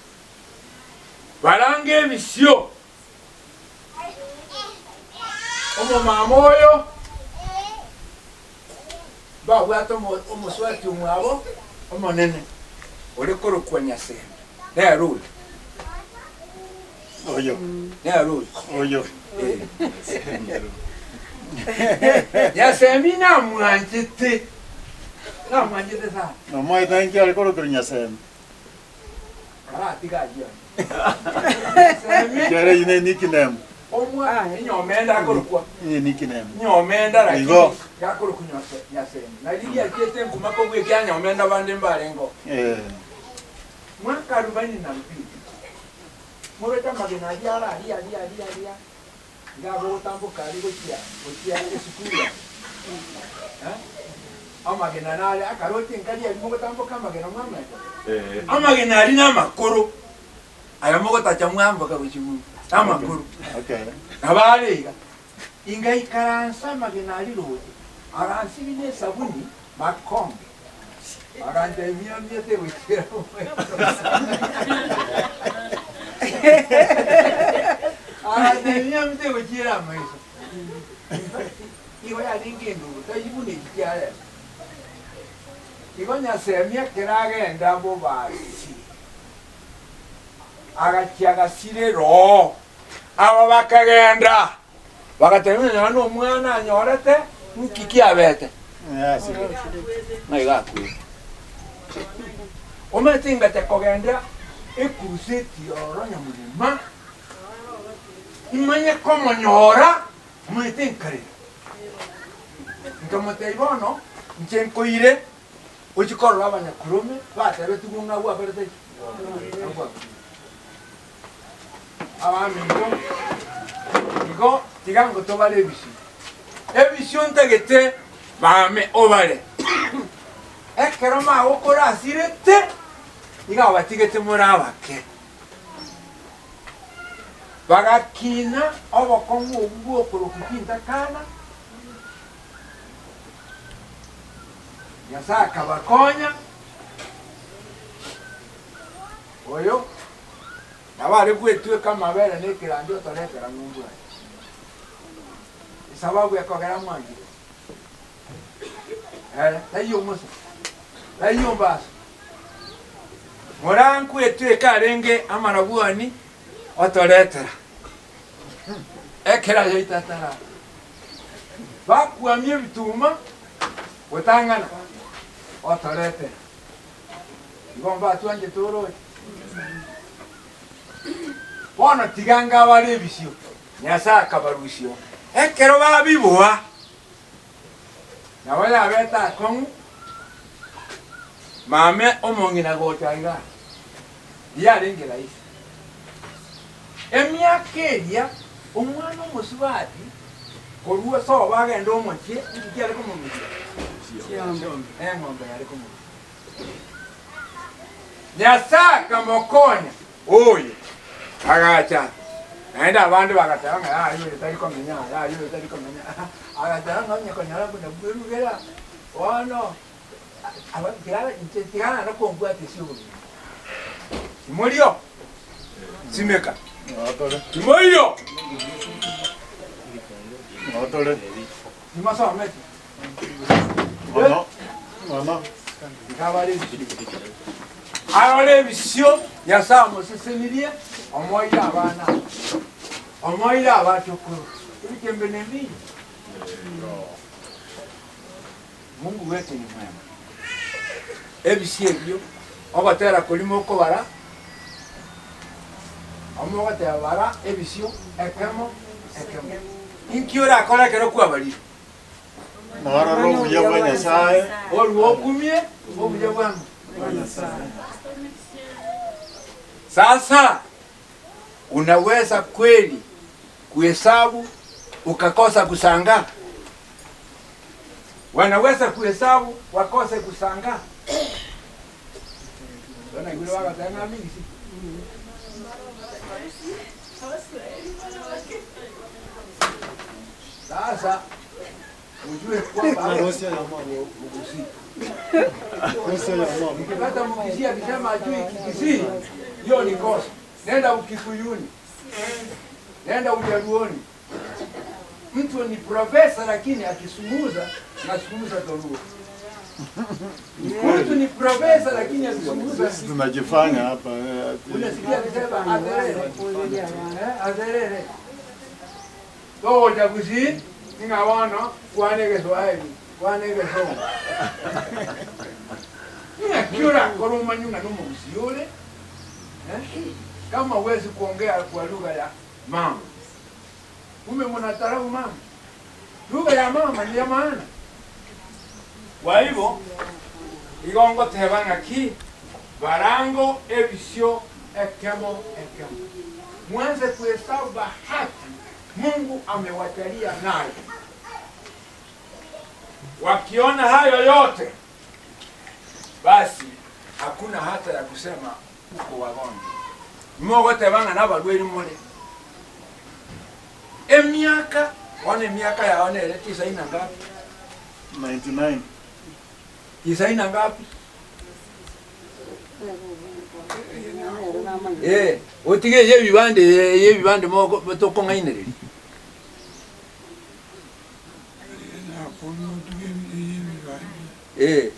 barange ebisio. Omomama oyo mbabwate omosubati omwabo omonene ore korokwa Nyasembe, nere oyo. Oyo. Nere oyo. Oyo. Nyasembi namwanchete, namwanchete sana. Nomoete inki are korokwa Nyasembe? Aratiga ayio aye. Ekiagera eyio ne nickname. Omwa enyomenda akorokwa. Eye nickname. Nyomenda lakini Igo. gakorokwa Nyasembe. Na riria achiete nkuma kobua ekia nyomenda bande mbarengeo. Eh. Mwaka arubaini na mbili. Moroche amagena aria are aria aria aria aria iga agotamboka aria gochia gochia esukuru aria. Eh? Amagena nare akaroche nkari aria mogotamboka amagena mwamanya. Amagena aria namakoro aya mogotacha mwamboka gochia ng'umbu namakoro. Okay. Nabo are iga. Ingaikaransa amagena aria roche, agansibia nesabuni makonge, agantebia mia tegochia agantebia mia tegochiera amaiso. Igo yarenge enduro, tari buna echi chia rero. Igo Nyasemia ekero agenda bobasi, agachia agasira eroo. Aba bakagenda, bagatebia ng'a nonya nomwana anyorete, nki kiabete? Ng'a iga akwete. Omanyete ingacha kogenda ekuruseti ororo nyamorema, imanye komonyora, omanyete nkarera. Nkamotebia bono, inche nkoire ochie korora abanyakorome batebetigwe ng'a gwakorete ki? Ng'a gwakorire. Abaminto, igo tiga ngotobare ebisio. Ebisio ntagete mame obare. Ekero magokoro asirete. Iga abatigete more abake. Bagakina obokong'u obwo bw'okorokwa chintakana, Nyasae akabakonya, oyo nabo are gwetweka amabere na ekerandi otoretera ng'umbu aye. Esababu ekogera mwanchire ere taiyo Musa, taiyo mbaso. Morankwetweka arenge amarabwoni otoretera ekero yaito ataracha. Bakwamia ebituma gotang'ana otoretera. Igo mbatwanchete oroche. Bono tiga ngabare ebisio, Nyasae akabarusia oo. Ekero babiboa, nabo yabete akong'u, mame omong'ina gocha igaa, tiyarenge rahisi. Emiaka eria omwana omosubati korwa sobo agende omochie, inki kiare komorusia? Eng'ombe yare komorusia. Nyasae akamokonya oyo, agacha. Naende abande bagateba ng'a yaya oyo tari komenya aa, yaya oyo tari komenya aa. Agateba ng'a onye konyora buna bwerugera, bono aba tiga inche tiga naende kombwata ase obogima. Timorio? Simeka. Timoiyo? Timosometi? Mono, mono. Arore ebisio Nyasae amosesenirie, omoeire abana aba, omoeire abachokoro, ebikembe nebiya. Mungu wetu ni mwema. Ebisio ebio, ogotera koria mokobara, omogoteba bara ebisio ekemo ekemo. Inki orakore ekero kwabarire? Norore obuya bwa Nyasae. Orue okumie obuya bwa Nyasae. Sasa unaweza kweli kuhesabu ukakosa kusangaa? Wanaweza kuhesabu wakose kusangaa? Naigure bagateba ng'a amigisi. Sasa ujue kwamba Mgusii. Ukipata Mkisii akisema ajui Kikisii, hiyo ni kosa. Nenda Ukikuyuni, nenda Ujaluoni. Mtu ni profesa lakini akisumuza nasumuza Dholuo. Mtu ni profesa lakini akisumuza Sisi tunajifanya hapa eh, unasikia akisema atherere, eh, atherere. Togocha gusii ng'a bono kwana egeswahili, kwana egesongo. Ng'aki orakore omanye ng'a nomogusii ore eh? Kama huwezi kuongea kwa lugha ya mama, kumbe mnadharau mama. Lugha ya mama ni ya maana. Kwa hivyo igo ngoteba ng'aki barango ebisio ekemo ekemo. Mwanze kuhesabu bahati Mungu amewajalia nayo. Wakiona hayo yote, basi hakuna hata ya kusema uko wagonjwa. Mogoteba ng'a nabarwaire more. Emiaka, bono emiaka yao nere tisaini na ngapi? 99. Tisaini na ngapi? Eh, otige eye ebibande eye ebibande moko tokong'ainereria. Eh.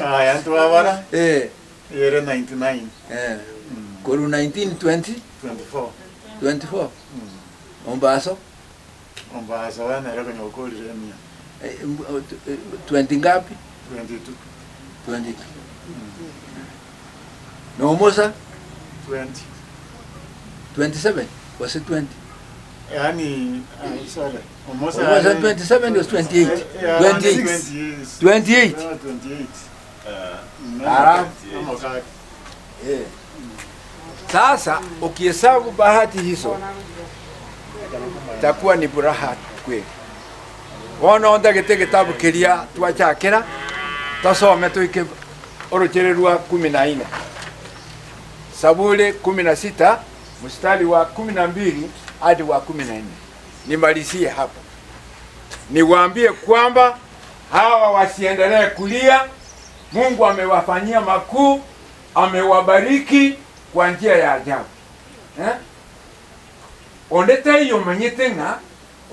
Aya ntwabara. Eh. Ere 99. Eh. Korwa 1920 24. 24. Ombaso. Ombaso oyo nere konya okorire emia. 20 ngapi? 22. 22. Na omosa? 20. 27 gose 20? Yaani, ah, sorry. Omosa Omosa are- 27 gose 28? Eh, around 28. 28. 28. Yeah, 28. Ara. Omokaka. Eh. Sasa ukihesabu bahati hizo itakuwa ni buraha kweli. Bono ondagete egetabu keria twachakera. Tosome toike orochere rwa kumi na ine. Saburi kumi na sita mstari wa kumi na mbili hadi wa kumi na nne. Nimalizie hapo, niwaambie kwamba hawa wasiendelee kulia. Mungu amewafanyia makuu, amewabariki kwa njia ya ajabu eh? Onde taiyo omanyete ng'a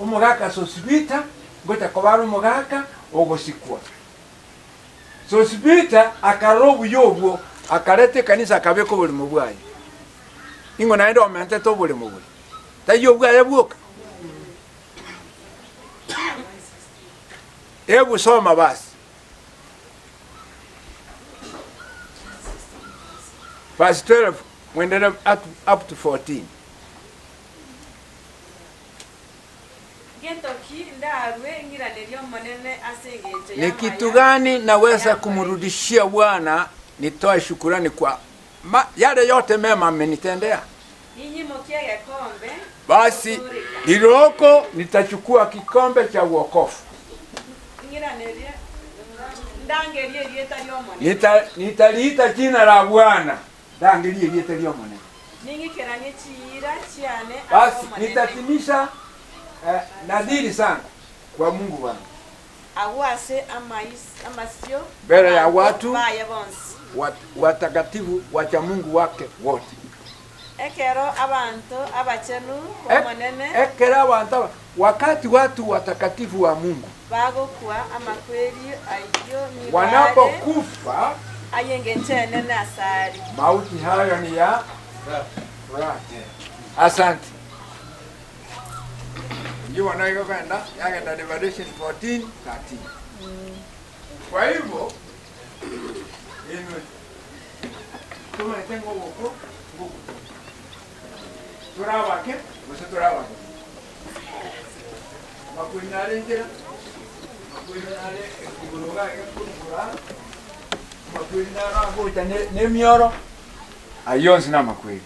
omogaka Sosibita ngocha koba are omogaka ogosikwa. Sosibita akarora obuya obwo, akareta ekanisa akabeka oborimo bwaye. Ing'o naende omentete oboremo boria? Taiyo obwaye bwoka? Ebu soma basi. Verse 12 mwendere up to 14. Ngento ki ndarue ng'iranerie Omonene ase engencho Ni kitu y'amaya gani naweza ayankoreire? kumrudishia Bwana nitoe shukurani kwa ma, yale yote mema amenitendea? Ninyimokie egekombe Basi ki'ogotooreka. liloko nitachukua kikombe cha uokofu, Ng'iranerie, ndangerie erieta ri'Omonene. Nita, nitaliita jina la Bwana, ndangerie erieta ri'Omonene. Ning'ikeranie chiira chiane ase Basi Omonene. nitatimisha eh, nadhiri zangu kwa Mungu wangu Agwo ase amasio mbele ya 'abanto watu baye bonsi. wat, watakatifu wacha Mungu wake wote. Ekero abanto abachenu b'Omonene. Ekero abanto aba, wakati watu watakatifu wa Mungu. Bagokwa, amakweri ayio nigo are Wanapokufa, ay'engencho enene asare. Mauti hayo ni ya furaha tele. Asante. Eyio bono igo kogenda yagenda Revelation 14, 13. Kwa hivyo inwe tomanyete ng'a oboko ngogotoka. Tore abake gose tore abake? Amakweri nare enchera, amakweri nare igoro iga iga korwa aa, amakweri naro agocha ne nemioro, ayio onsi namakweri.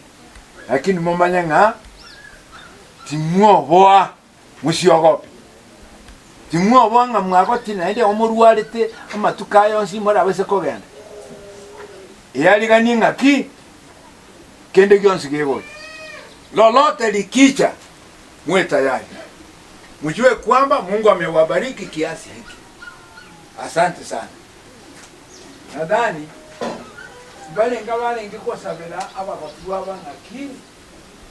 Lakini momanye ng'a timwoboa, mosiogope. Timwoboa ng'a mwagotire naende omorwarete amatuko aya onsi morabase kogenda. Eyariganie ng'aki? Kende gionsi gegocha. Lolote likicha, mwe tayari. Mjue kwamba Mungu amewabariki kiasi hiki. Asante sana. Nadhani mbarenge abarenge gosabera abagotu aba ng'aki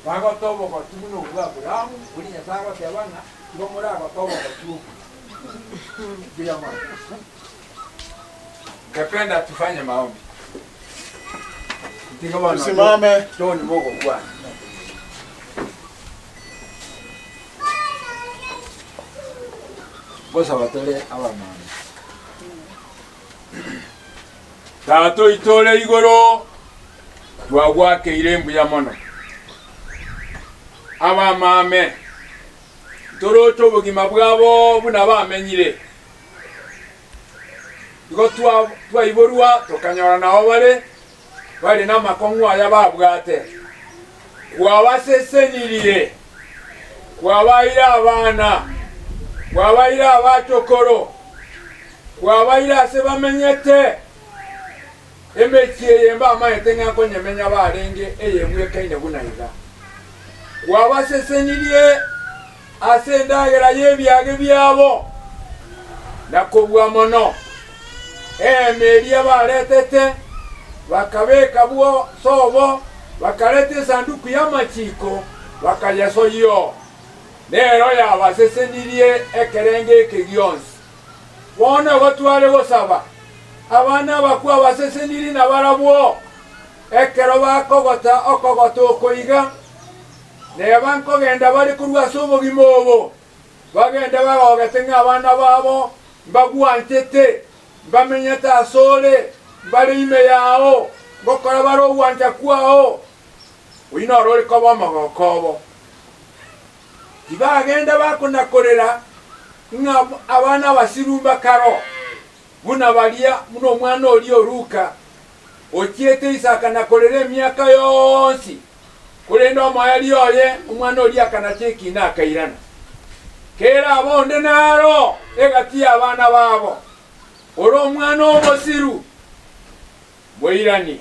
bagote obogotu buna obwa Abrahamu, boria Nyasae agoteba ng'a igo moragote obogotu obwo. Mbuya mono. Ngependa tufanye maombi. Ntiga bono Tusimame. John mogokwana. Gosaba tore abamama. Tata oito ore igoro, twagwakeire mbuya mono. Abamame, ntoroche obogima bwabo buna bamenyire. Igo twaiborwa tokanyora nao bare bare namakong'u aya babwate. Kwabasesenirie, kwabaeire abana, kwabaeire abachokoro, kwabaeire ase bamenyete. Emechie eye mbamaete ng'a nkonyemenya barenge eyebwekaine buna iga. Kwabasesenirie ase endagera y'ebiage biabo, na kobua mono eema eria baretete, bakabeka bwo sobo, bakareta esanduku y'amachiiko, bakayesoyia. Nero yabasesenirie ekerengo eke gionsi. Bono igo tware gosaba, abana aba kwabasesenirie nabarabwo, ekero bakogota okogota oko iga, Neba nkogenda bare korwa ase obogima obo, bagende bagogete ng'a abana babo mbagwanchete, mbamenyete asore, mbare ime yao, ngokora bare ogwancha kwao. Oyio noro ore koba omogoko obo. Tibagenda bakonakorera ng'a abana abasiru mbakaro, buna baria, buna omwana oria o Luka, ochiete Isaka na korera emiaka yonsi, korende omoerio oye omwana oria akanacha ekiina akairana. Kera abe onde naro egati y'abana babo. Ore omwana omosiru, moiranie.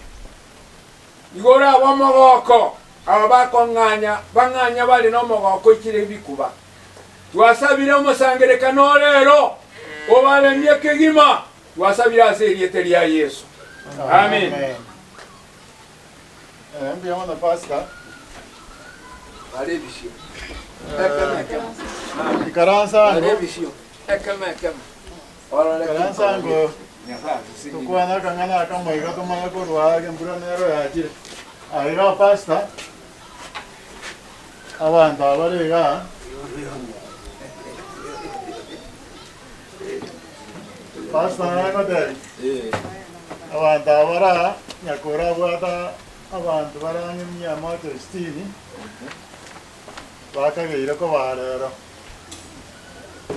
Igo orabe omogoko aba bakong'anya bang'anya bare nomogoko oichire ebikuba. Twasabire omosangererekano o rero obaremie kegima, twasabire ase erieta ria Yeso. Amin. Mbuya mono Pastor. Bare ebisio. Ekemo ekemo. Ikaransa Bare ango. ebisio. Ekemo ekemo. Orore Ikaransa ango. Nyasaye aseseniwe. Tokwane akang'ana akamo iga tomanye korwa age embura nero yachire. Aye iga Pastor, abanto aba bare igaa. Pastor naye ngotebi, abanto aba bare aa, nyakore abwate abanto bare ang'e mia moja sitini, bakageire kobaa rero,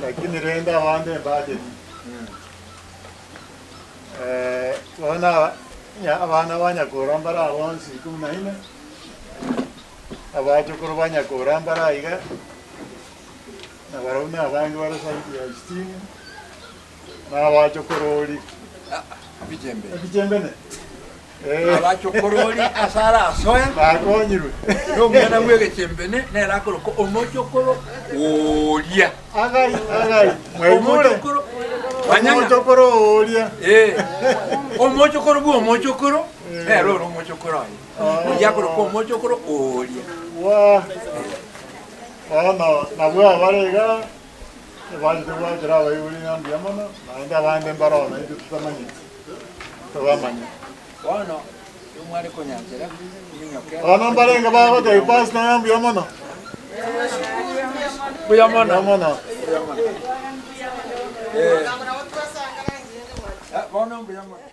lakini rende abande mbacheti. Bono aba abana ba nyakora mbare aba bonsi ikomi na ine, abachokoro ba nyakora mbare aiga. Na barabwo nabange bare zaidi ya sitini, na abachokorori Ebichembe. ebichembene. Abachokorori ase arasoe Bakonyirwe. nomwana bw'egechembene nere akoroka omochokoro oria. Agai, agai, mwaigure? Omochokoro manyang'a. Omochokoro oria. Omochokoro bwa omochokoro nere ore omochokoro oye. Oyio akoroka omochokoro oria. Wa. Bono nabwo abare iga, ebanchete goakera abaibori ng'a mbuya mono, naende abande mbaroo naintwe totamanyeti, tobamanye. Bono omware konyanchera minyoke. Bono mbarenge bagotebia pastor ng'a mbuya mono. Mbuya mono. Mbuya mono. Mbuya mono. Eh. Bono mbuya mono.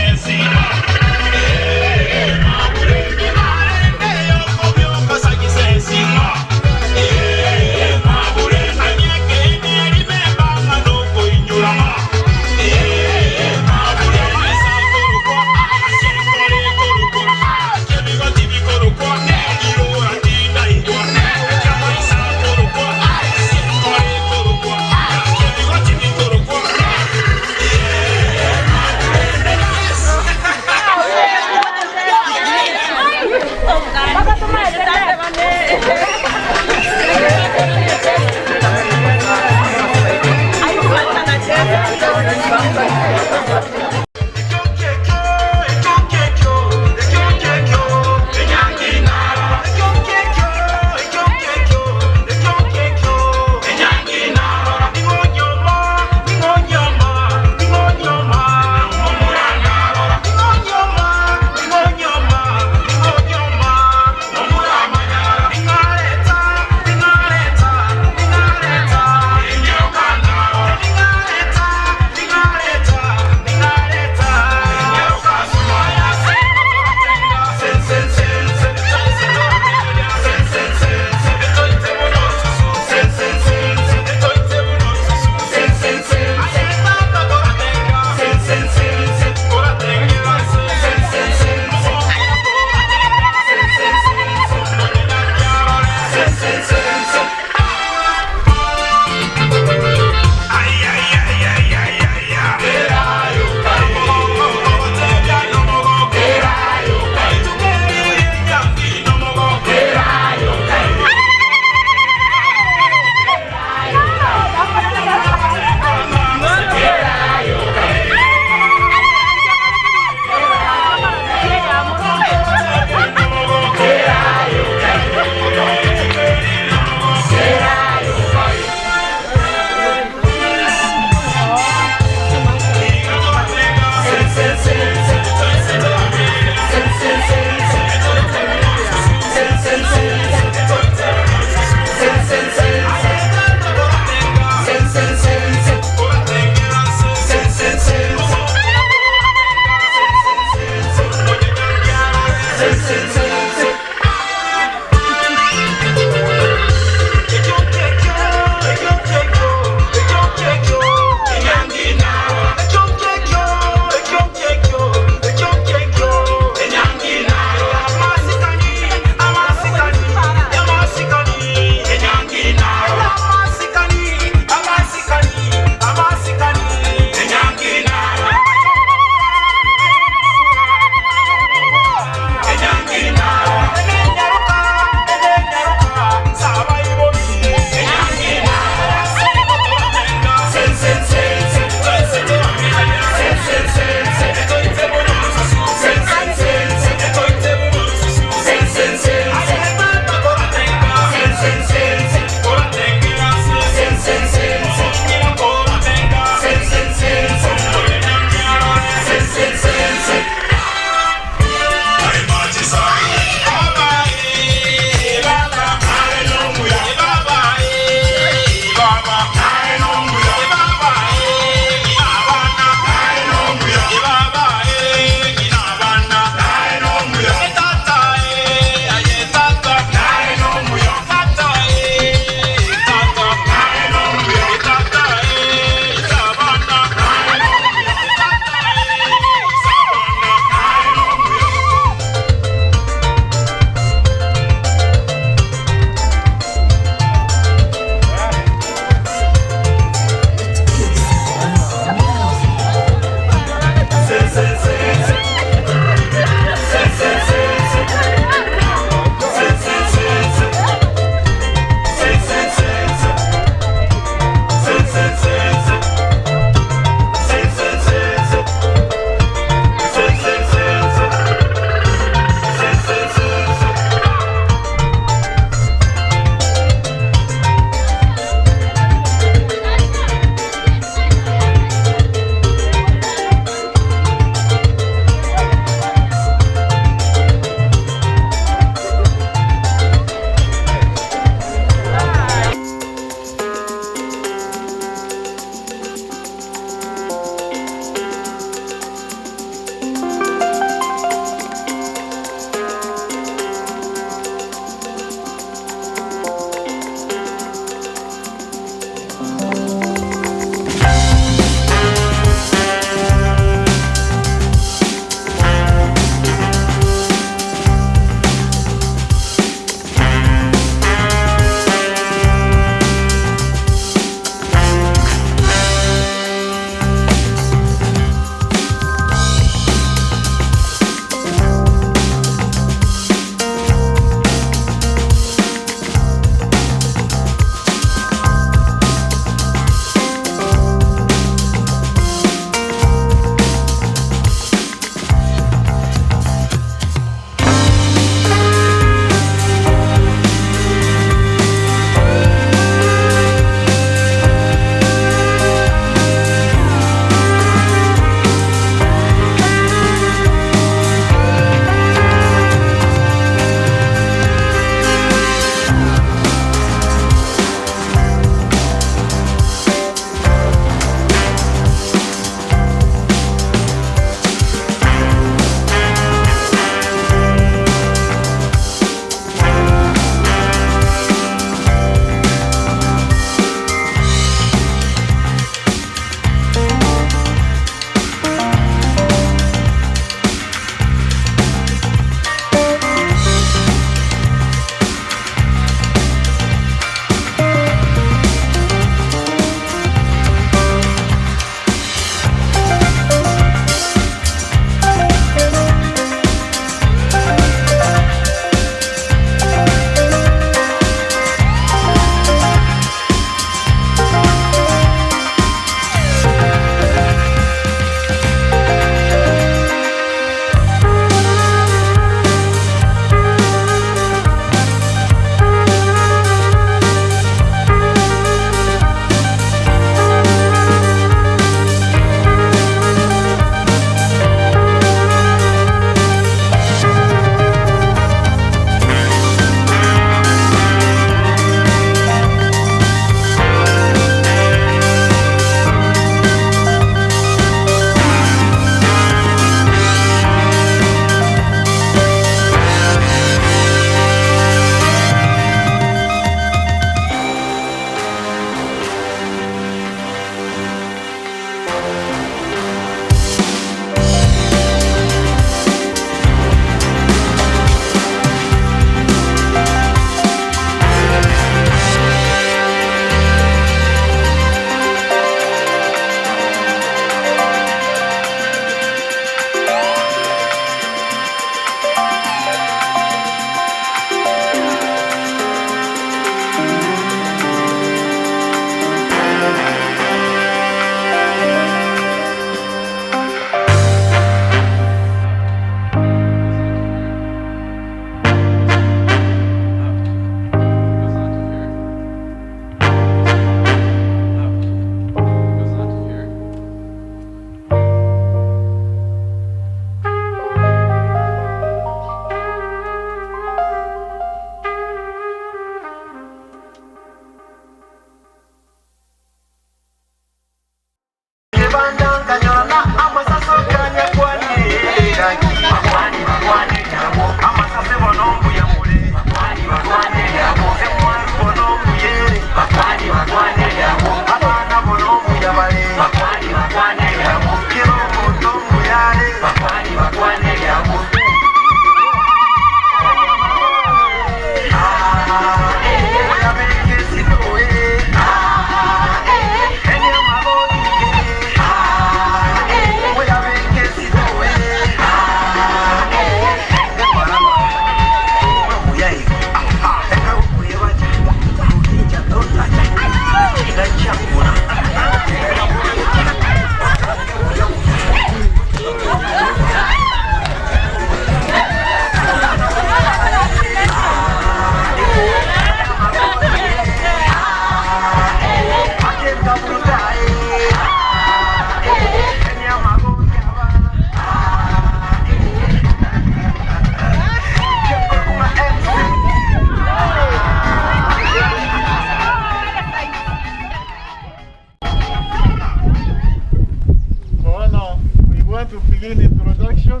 want to begin introduction?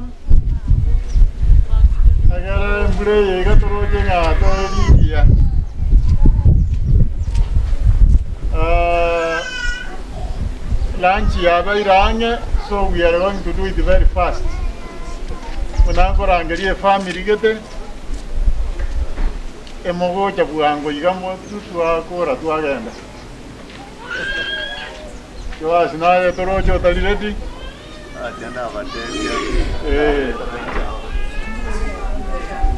Egere embura eye iga toroche ng'a tore rigiya. Ah, lunch yabeire ang'e, so we are going to do it very fast. Buna nkorangeria efamiri gete, emogocha bwango iga mo- twakora twagenda. Joash naye toroche otari ready? Eh.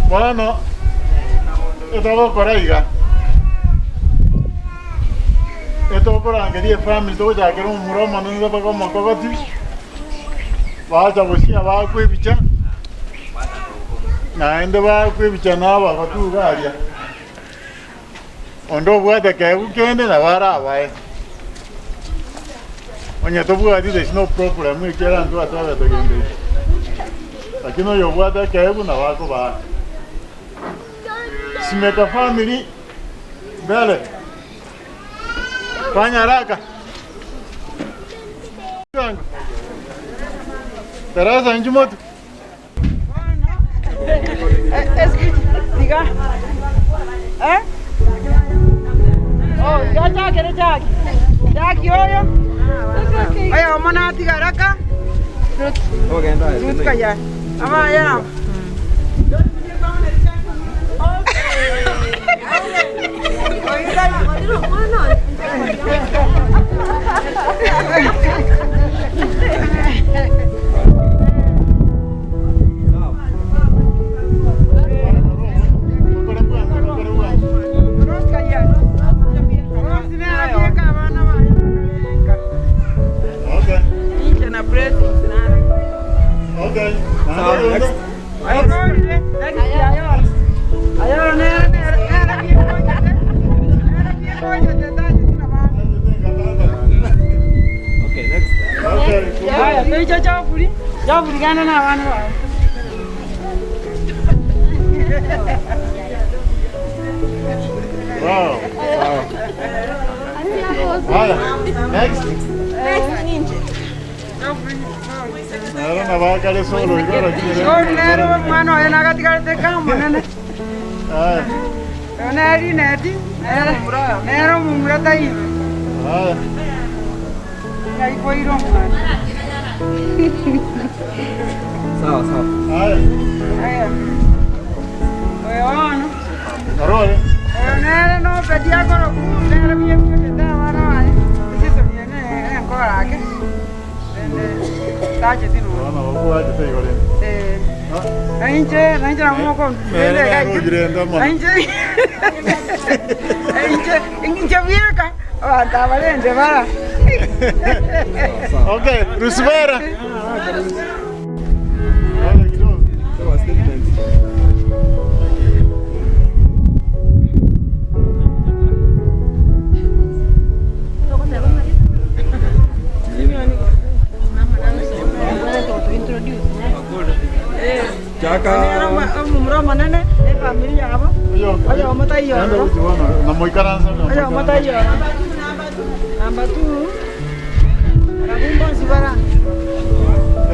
Bono etogokora iga, etokorangeria efamiri togochakera omomura omonene tobe omokogoti, bacha gosia bakwa ebicha, naende bakwa ebicha na abagotu iga aria. Onde obwate ekeegwa kende nabo arabae. Onye tobwati there is no problem ekiagera ntwatebete gento ekio. Lakini oyo obwate ekeegwa nabo akobaa. Simeka family mbele. Fanya haraka. Teresa inchumotu. Okay, Rusibera.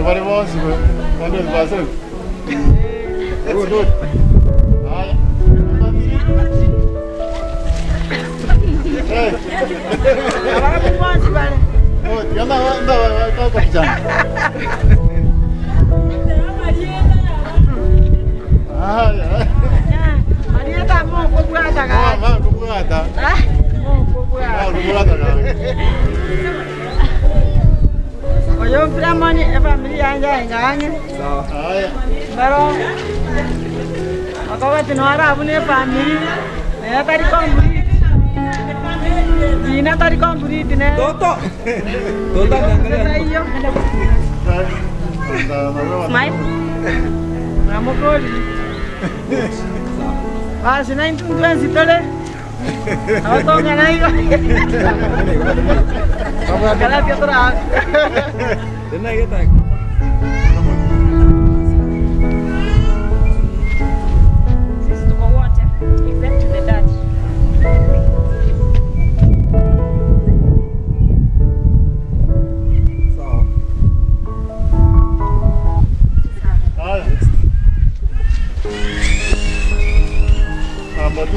Bari bonsi 100%. That's good. Haya. Hey. Oh, tiga ndo ndo kijana. Haya. Mama kubwata. Mama kubwata. Oyo Filemoni efamiri yanje aing'ang'e Haya. baro okogoti noarabu na efamiri naye tari complete Dina tari complete ne Toto. Toto ameangalia. iyo Smile. Namokoli basi naintu ensitore abatonga naigo Gracias, otra. Sisi tuko wote except the dad.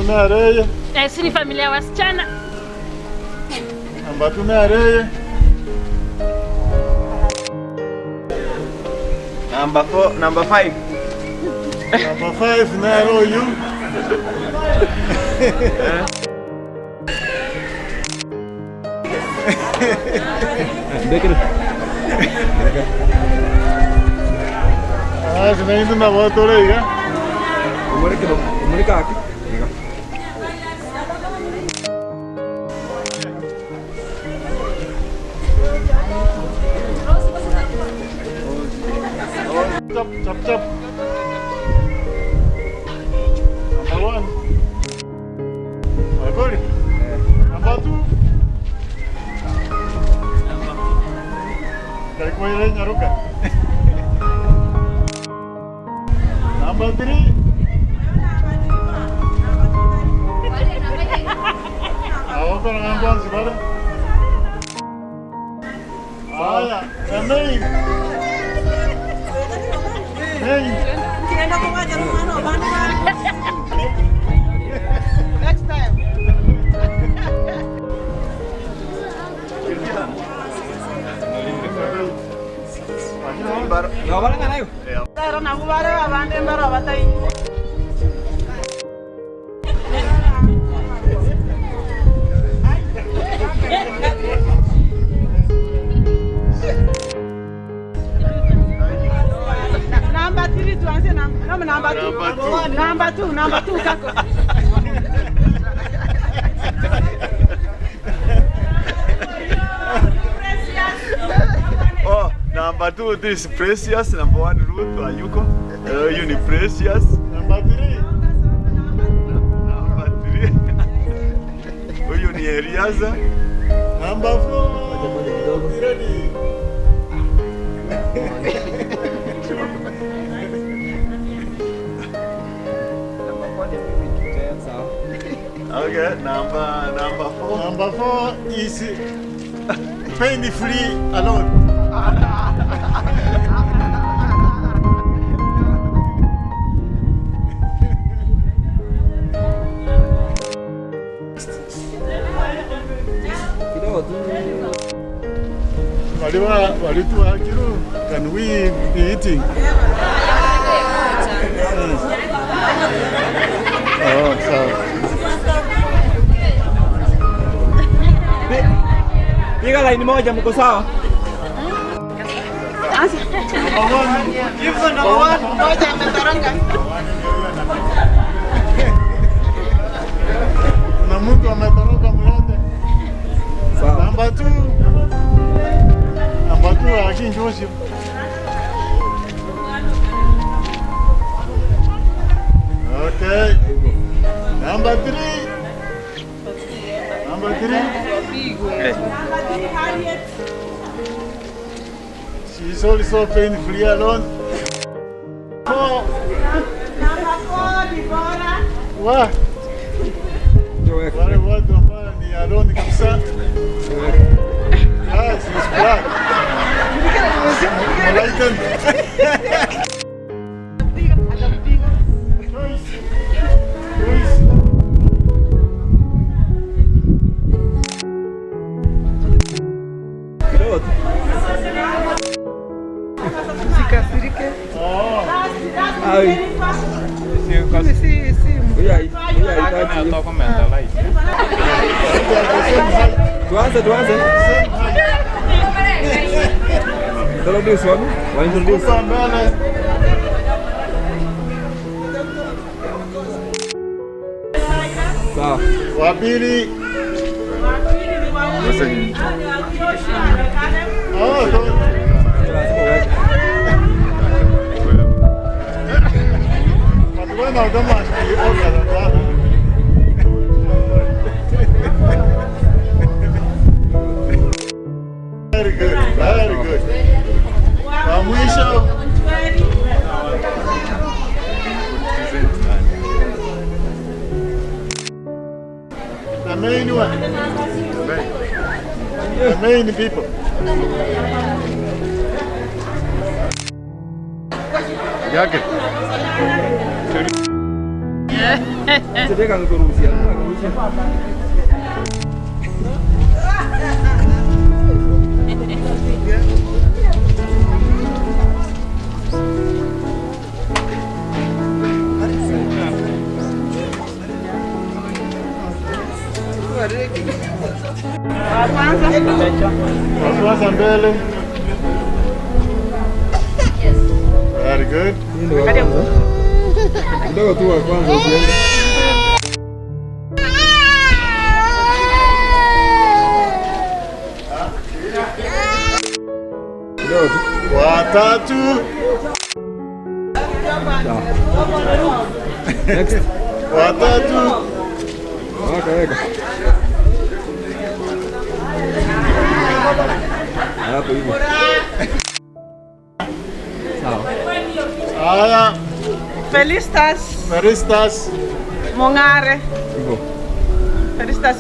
nere eye. Eh, si ni familia ya wasichana. Number 2 nere eye. Number 4, number 5. Number 5 nere oyu. Ase naintwe nabo tore iga. Omoreke ake. Iga. Chap chap chap. Number 1. Magori. Number 2. Kaikwaire nyaruka. Number 3. Awakora ng'ambo onsi bare. Haya, the main. Main. Next time. Rero nabo bare abande mbaro batai. Number 3 tuanze na number 2. Number 2, number 2 kako. Oh, number 2 this is Precious, number 1 Ruth Ayuko. Huyu ni Precious. Number 3. Number 3. Huyu ni Eliaza. Number 4. Ready. Okay, number 4. Number 4 is painfully alone. Waliwa walitua kiru, can we be eating? Oh, sawa. Piga laini moja, mko sawa? Moja ametoroka. Kuna mtu ametoroka mlete. Number 2. Number 2 lakini Joseph. Okay. Number 3. Number 3. She's also painfully alone. 4. Number 4 Deborah. Wa. Wale watu ambao ni alone kabisa. Ah, she's black. Malaika. Joyce. Joyce. Usikasirike. Ai. Si, si. Tuanze, tuanze. Introduce wanu. Wa introduce. Mbele. Sawa. Wa pili. Oh, But one of them must be older than the other. Very good, very good. Wa mwisho. The main one. The main people. Yake. Kwanza mbele. Very good. Kidogo tu wa kwanza usiende. Kidogo tu. Watatu. Next. Watatu. Weka weka. Hapo hivyo. Sawa. Haya. Felistas Felistas. Mong'are. Hivyo. Felistas.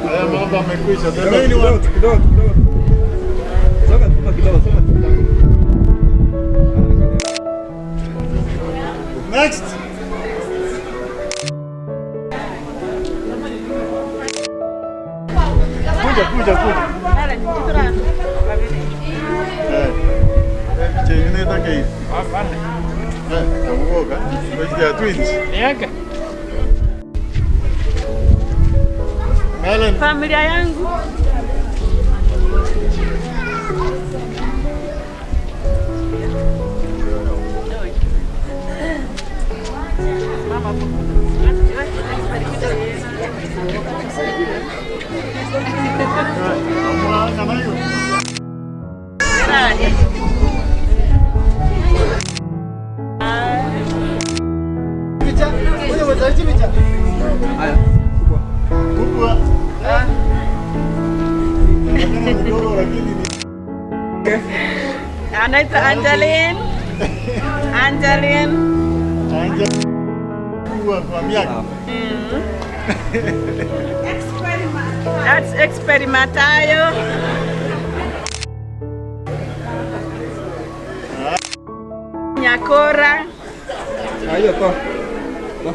Haya mambo amekwisha. The Kidogo main one. kidogo kidogo kidogo. Soka nyuma kidogo, soka kidogo. Next. Kuja kuja kuja. Eh. Chenye take. Eh, kamuoga. They are twins. Niweke. Helen. Familia yangu. Haya. Kubwa. Mdogo lakini ni Anaitwa Angeline. Angeline. Anja kubwa kwa miaka. That's Experimatayo. Nyakora. Ah, hiyo toa. Toa.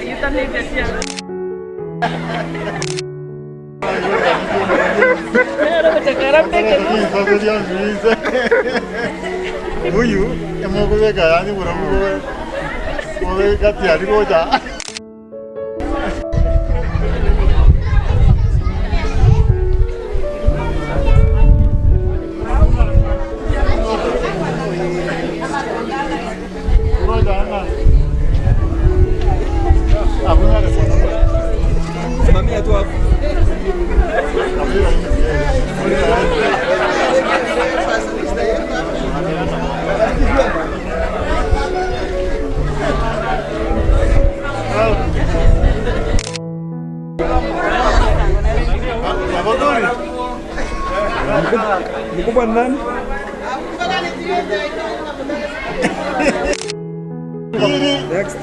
You don't need this here. Huyu emokobeka yani buramu bobe kati ari gocha. Gocha ana. Hakuna Simamia tu hapo. Mkubwa ni nani? Next.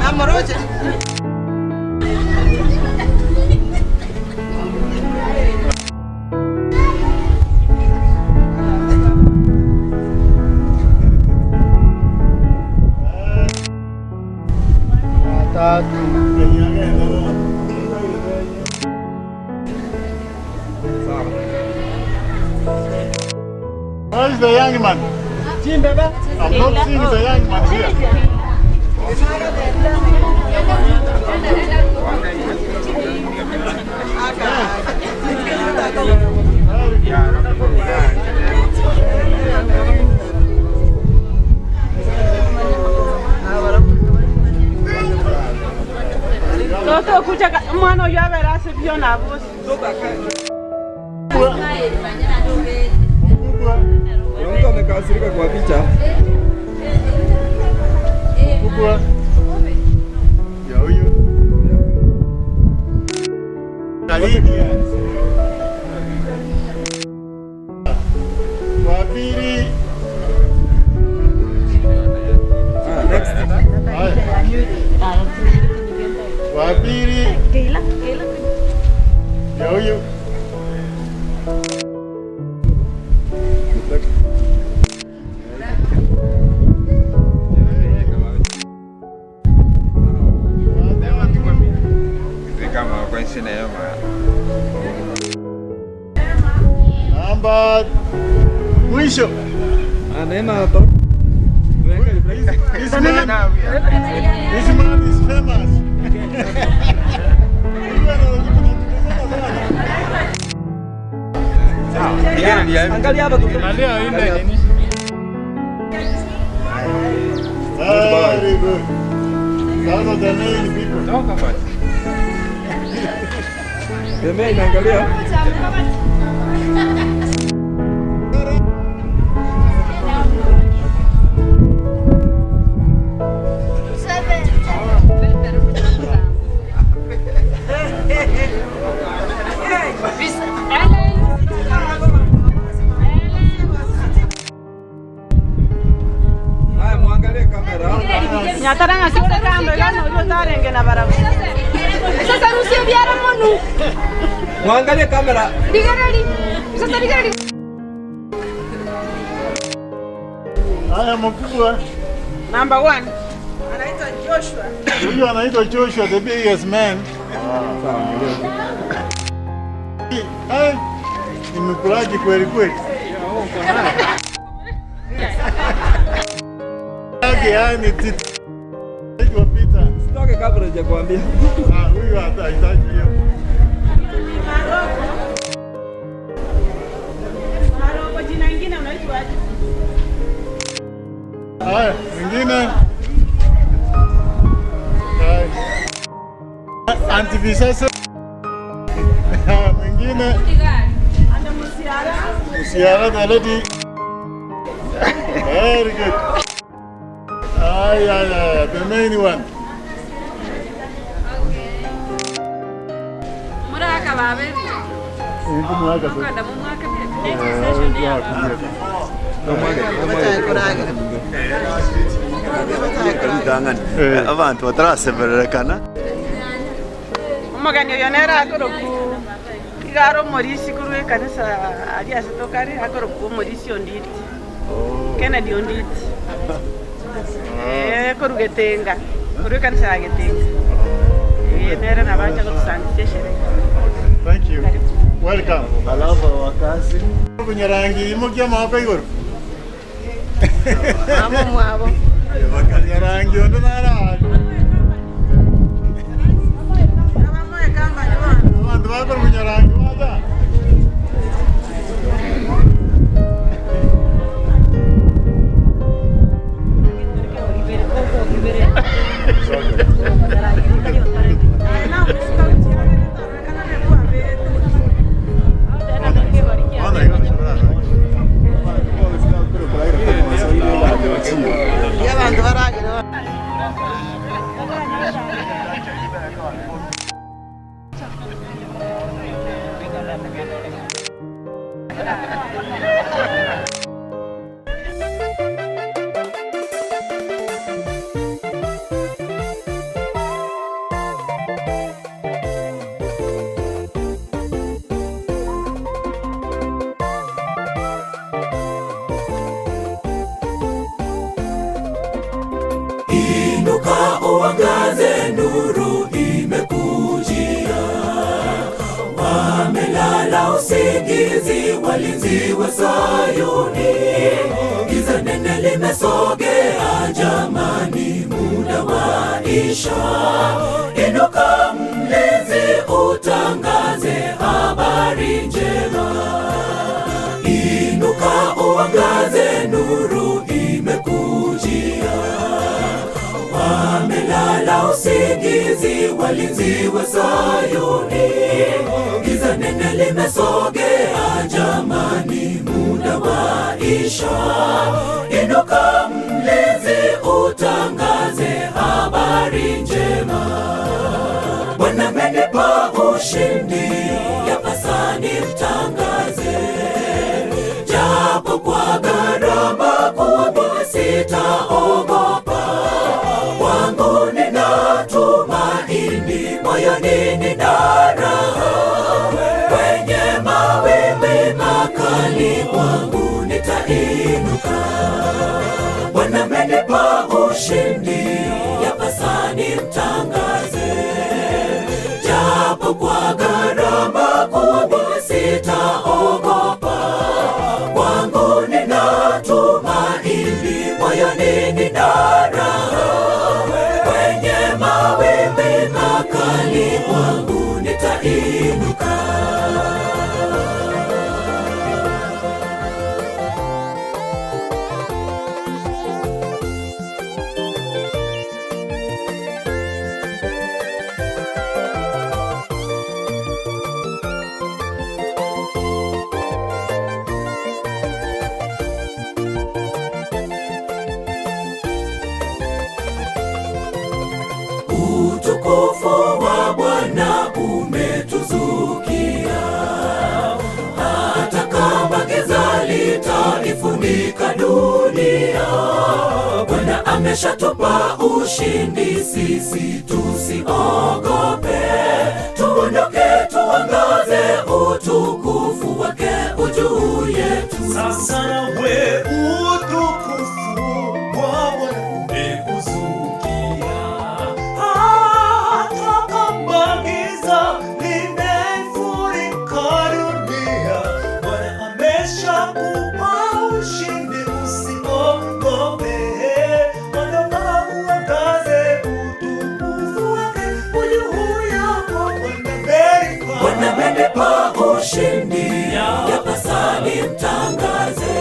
Amoroje. Where is the young man? I'm not seeing the young man here. Toto kuja mwana uyu abera ase byona bosi. Kuna mtu amekasirika kwa picha. Kubwa. Ya huyu. Kalini. Wa pili. Wa pili ya huyu. Namba mwisho. This man, this man is famous. Very good. Sasa the main people. The main, angalia. Nyataranga siko kando ya no yo tarenge na barabara. Sasa rusie biara monu. Mwangalie kamera. Digarali. Sasa digarali. Haya mkubwa. Number 1. Anaitwa Joshua. Huyu anaitwa Joshua the biggest man. Eh, ni mkulaji kweli kweli. Yake yani titi. Anaitwa Peter. Sitoke kabla sijakwambia. Ah, huyu hata hahitaji hiyo. Maroko jina ingine unaitwa aje? Haya, mwingine. Haya. Auntie Visese. Haya, mwingine. Anda Musiara. Musiara the lady. Very good. Ay, ay, ay, the main one. Muraka babe. Niko mwaka sasa. Kwenda mu mwaka Eh, abantu batarasemererekana Omogani oyo nere akoroku igaro omorisi korwa ekanisa aria ase tokare akoroku omorisi Onditi. Kennedy Onditi. Eh, koru Getenga. Koru ekanisa ya Getenga. Eh, nere nabacha gotusandisia sherehe. Thank you. Welcome. Alafu wakazi Kunyarangi imukia mawako igoro. Amo mwabo. Kunyarangi ondo nara. Abantu bakora kunyarangi waza. Abantu baragira. Inuka uangaze, nuru imekujia. Wamelala usingizi, walinzi wa Sayuni. Giza nene limesogea, jamani, muda waisha. Inuka mlinzi, utangaze habari njema. Inuka uangaze, nuru imekujia. Wamelala usingizi, walinzi wa Sayuni. Giza nene limesogea, jamani, muda waisha. Inuka mlinzi, utangaze habari njema. Bwana amenipa ushindi, yapasa nimtangaze. Japo kwa gharama kubwa, sitaogopa. Wangu kwangu nitainuka. Bwana amenipa ushindi, yapasa nimtangaze, japo kwa gharama kubwa sitaogopa. Kwangu nina tumaini, moyoni nina raha, kwenye mawimbi makali kwangu nitainuka. Utukufu wa Bwana umetuzukia, hata kama giza litaifunika dunia. Bwana ameshatupa ushindi, sisi tusiogope. Tuondoke, tuangaze utukufu wake ujuu yetu. Sasa nawe utukufu wa Bwana umekuzukia, hata kama giza limefurika dunia, Bwana ameshakupa ushindi, usiogope. Ondoka uangaze utukufu wake ujuu yako, Bwana Bwana amenipa ushindi, yapasa nimtangaze,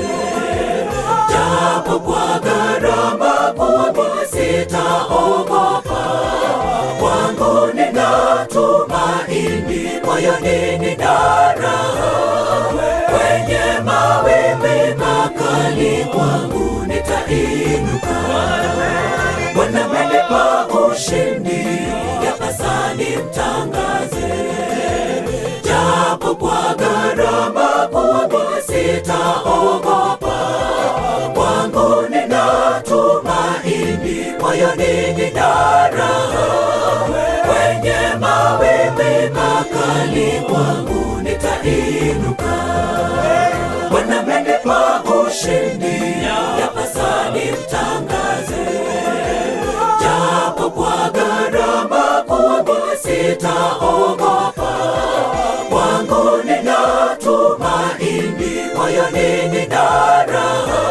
japo kwa gharama kubwa sitaogopa. Kwangu nina tumaini, moyoni nina raha, kwenye mawimbi makali kwangu nitainuka. Bwana amenipa ushindi, yapasa nimtangaze, japo kwa gharama kubwa sitaogopa. Kwangu nina tumaini, moyoni nina raha, kwenye mawimbi makali kwangu nitainuka. Bwana amenipa ushindi, yapasa nimtangaze, japo kwa gharama kubwa sitaogopa. Kwangu nina tumaini, moyoni nina raha,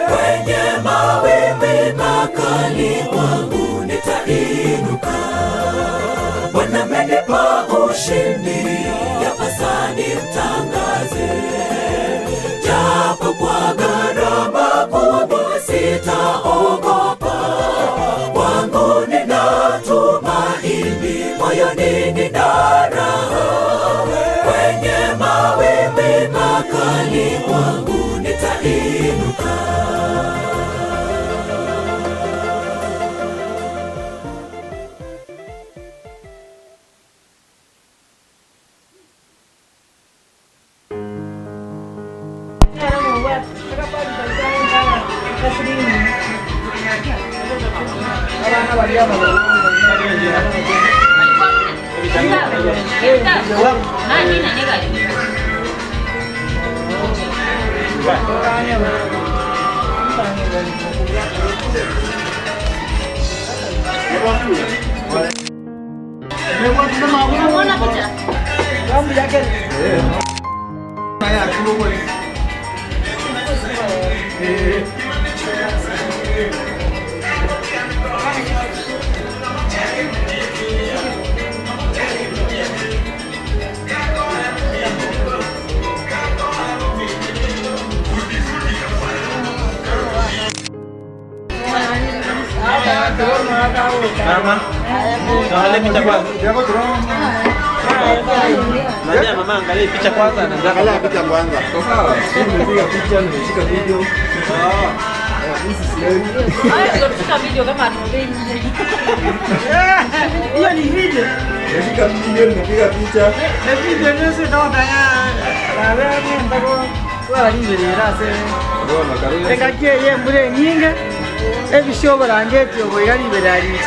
kwenye mawimbi makali kwangu nitainuka. Bwana amenipa ushindi, yapasa nimtangaze, japo kwa gharama kubwa sitaogopa. Kwangu nina tumaini, moyoni nina raha, kwenye mawimbi makali kwangu nitainuka. Mama, angalia picha kwanza. Mwambie mama angalie picha kwanza na Angalia picha kwanza. Sawa, nimepiga picha, nimeshika video. Hiyo ni video. Nimeshika video, nimepiga picha. Ne video nyose ndotanya rabeni ndako waliberera ase reka kieye embura enyinge ebisio oborangeti obo iga ribera riche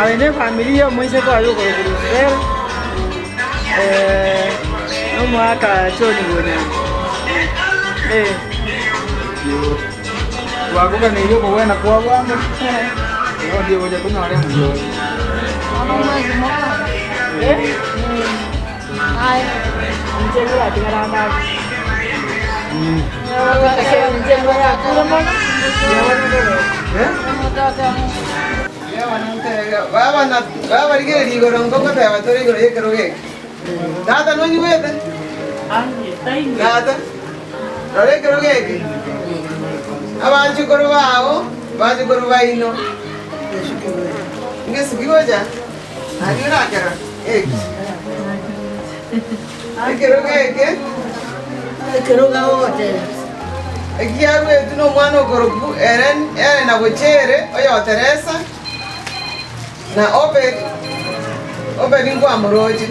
abe ne efamiri ya omoiseke oye okorokorosera nomwaka John Bonyando. Twakoganeirie okogwena kwa bwango, igo ndiye gocha tonyore omuya oyo. Babarigereria igoro nkogoteba tore igoro y'ekerogo eke. Tata nonyigwete? Tata, rora ekerogo eke. Abanchukuru bao, abanchukuru baino. Ngesuki gocha, nari orakerora eki. Ekerogo eke, Ekerogo agogoteba. Ekiaruetwe nomwana okorokwa Eren, ere na Bochere, oyo Teresa, na Obedi, Obedi nkwamoroche,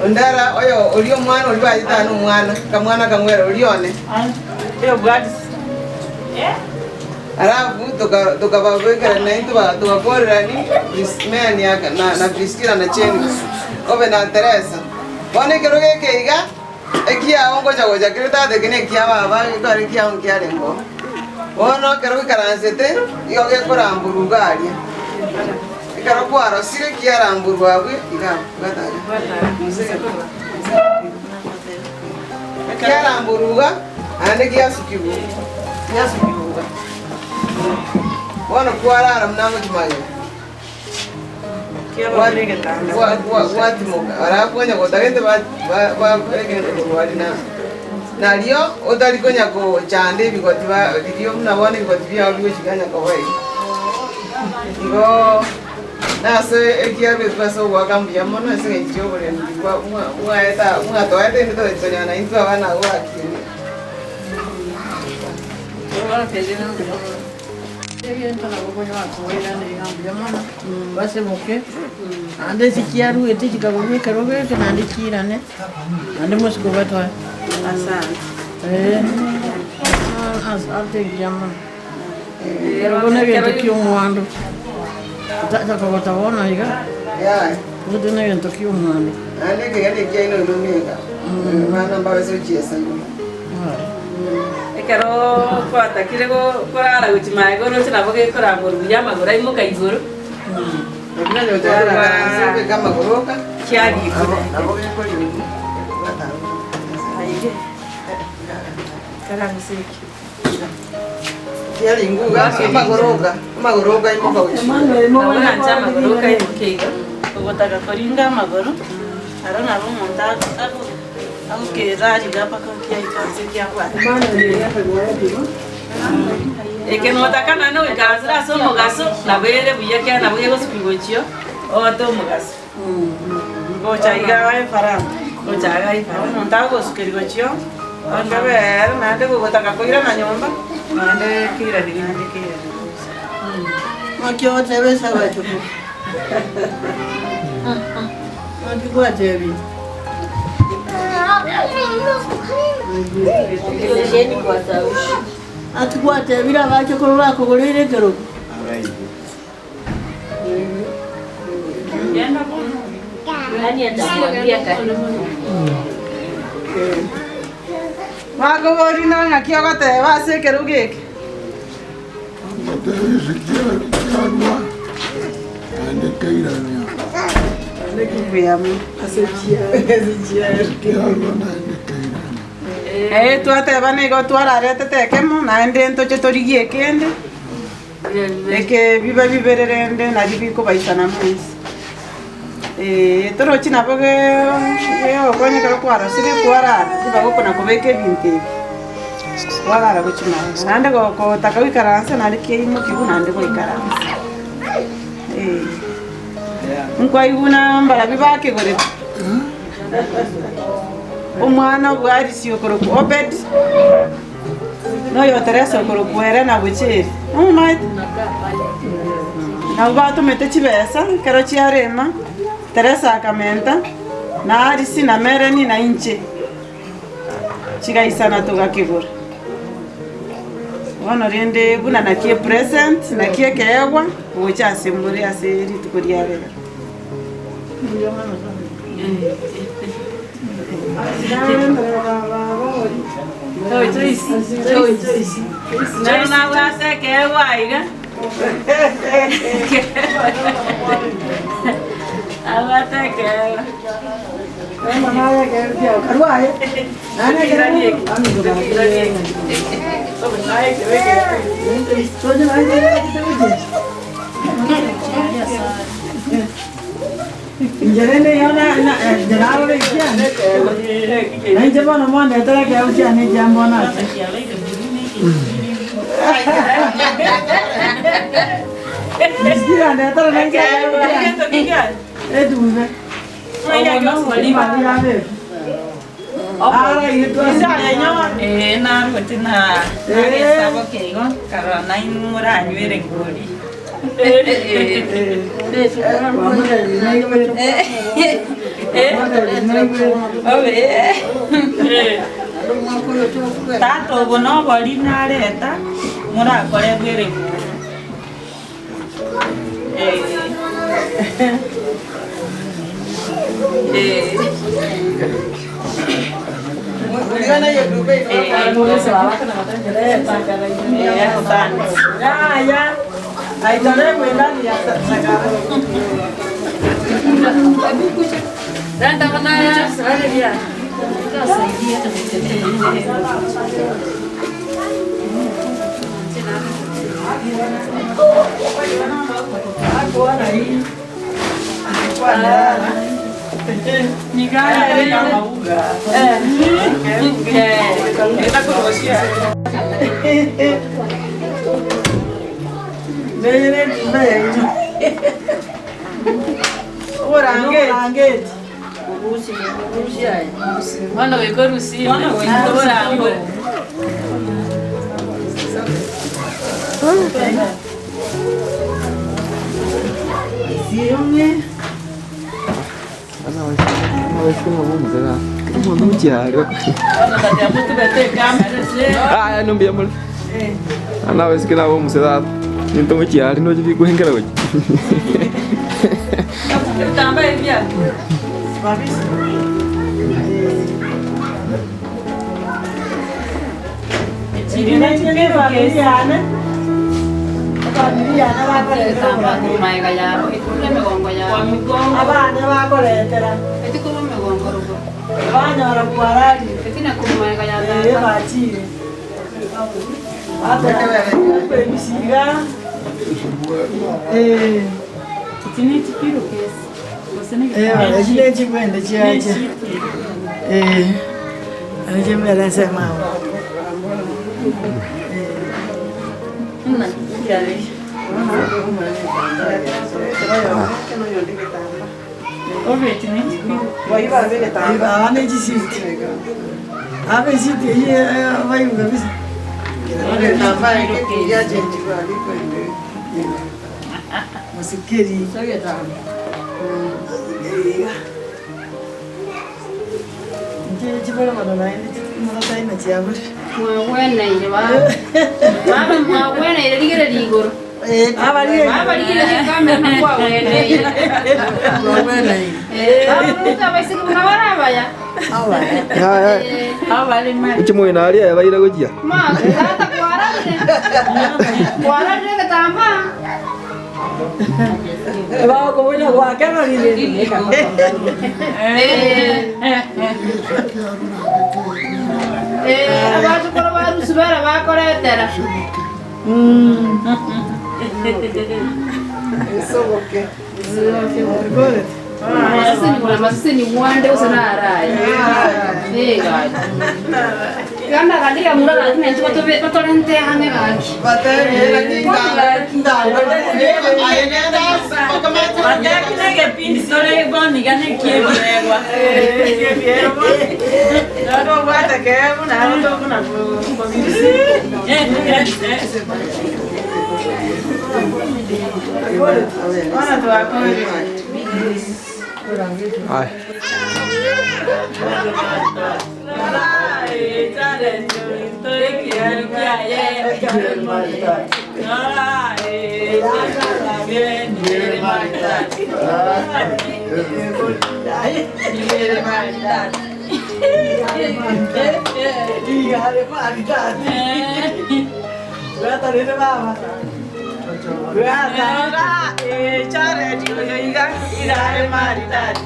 Ondara, oyo oria omwana oria bachete aa nomwana, akamwana akamwera oria one. Alafu toka tokababekera naintwe ba togakorerani Pris Meni aka na na Priskila na James, obe na Teresa. Bono ekerogo eke iga, ekiao ngocha gocha kere tata eke nekia baba gekare ekiao nkiarenge oo. Bono ekero oikaransete, igo gekoramborwa iga aria. Ekero kwarosire kiaramborwa abwo iga abwo, bwata aria, Kiaramborwa iga, naende giasukigwa, giasukigwa iga. Bono kwarara buna ngochia magega, gwatimoka, alafu onye gotagete ba egento korwa aria na nario otari konya kochanda ebigoti ba riria buna bono ebigoti biao bigochia bianya koba iga. Igo nase ekiabetu ase ogoaka mbuya mono ase eng'encho y'oborendi bwa mwaeta mwatoete intwe togachikonyora naintwe abana abwo bakinire. Egento nabo okonyora koirana iga mbuya mono, basemoke, naende ase chiaruete chikagorwa ekerogo eke naende chiirane, naende mosike obatoe. Eeh, asante mbuya mono. Ekerogo na egento kia omwando, otacha kogota bono iga, gose na egento kia omwando. Naende ekegeni ekiaino inwe mweka, abana mbabase gochiesa igoro. Ekero gwatakire korara gochia magega oroche nabo gekoramborwa buya amagoro aimoka igoro. Kiarikwa. Nabo amagoro okaimoka iga. Ogotaka koringa amagoro, aro nabo omonto agokerera ariga mpaka okiaika nse kiabwate. Eke notaka naende goikaransera ase omogaso, nabo ere buya ekiagera nabo gegosukigwa gochio oote omogaso. Gocha iga efaranga, gocha iga efaranga. Omonto agosukeria gochio, onde ere naende gogotaka koirana nyomba, naende keirani naende keirani. Naki ogoteba esabato ko? Naki gwatebire? Naki gwatebire abachokoro bakogoreire ekerogo? Bakoboria nang'aki ogoteba ase ekerogo eke? Ngotebia ase kiarua, naende keirania. Kiarua naende keirania. Ee, twateba nigo twararetete ekemo, naende ntoche torigie ekende. Eke bibe bibere rende nario bikobaisana mwensi. Ee, torochi nabo geokonya ekero kwarosire kwarara, tibagokona kobeka ebinto ebi, kwarara gochia magega. Naende gokotaka goikaransa naende kiaimokiwa naende goikaransa, eh. Nkwaigwa buna mbarabwo bakegorete, omwana obwarisia okorokwa Obed. Noyoteresa okorokwa ere na Bucheri, nomomaete? Nabwo batomete chibesa ekero chiarema, Teresa akamenta, na Arisi, na Mereni, na inche, chigaisana togakegora. Bono rende buna naki epresent, naki ekeegwa, gocha ase more ase rituko ria rero. Naro nabwate ekeegwa aiga. Abwate ekeegwa. Nainche bono mwandetere ekeegwa kiane ekiya mbono ase. Priscilla ndetere nainche ekeegwa kiane. Etume. Ee, naroche na nagesabo keigo nkarora nainwe moranywere ngori. Tata obo nobori nareta morakorerwe ereng'uria. Bono goika orusime, goika orambore. Aya nombuya more abana abaiseke nabo omuse tata ninto ngochia aria ndoche bikoengera gochia. Abana bakoretera banyora kwararire ee bachire ebisiga ee echi nechikwende chiacha ee chimere ensemo amo. Aba nechisiti aba esiti eyio baibu kabisa. Mosikeri iga inche chibore mono naende mogotaina chiabure. Mwagweneire baba. Baba mwagweneire rigereria igoro. Baba rigereria ekamera na kwagweneire. Baba moto abaiseke buna bare abaya. Inche moino aria yabaire gochia. Ma tata kwararire. Kwararire egetambaa. Bakoboria gwakerorire. Eh, abachokoro ba Rusi bara bakoretera. Amaseseni mwande gose naraya. Eh, gaki. Ganda gandi ya mura gaki nenche batobe batorente ang'e gaki. Batekinegepindi tore boniga nekiebegwa Aya. Igare maridadi. Bwata rende baba. Bwata. Eh, Jared oyo iga igare maridadi.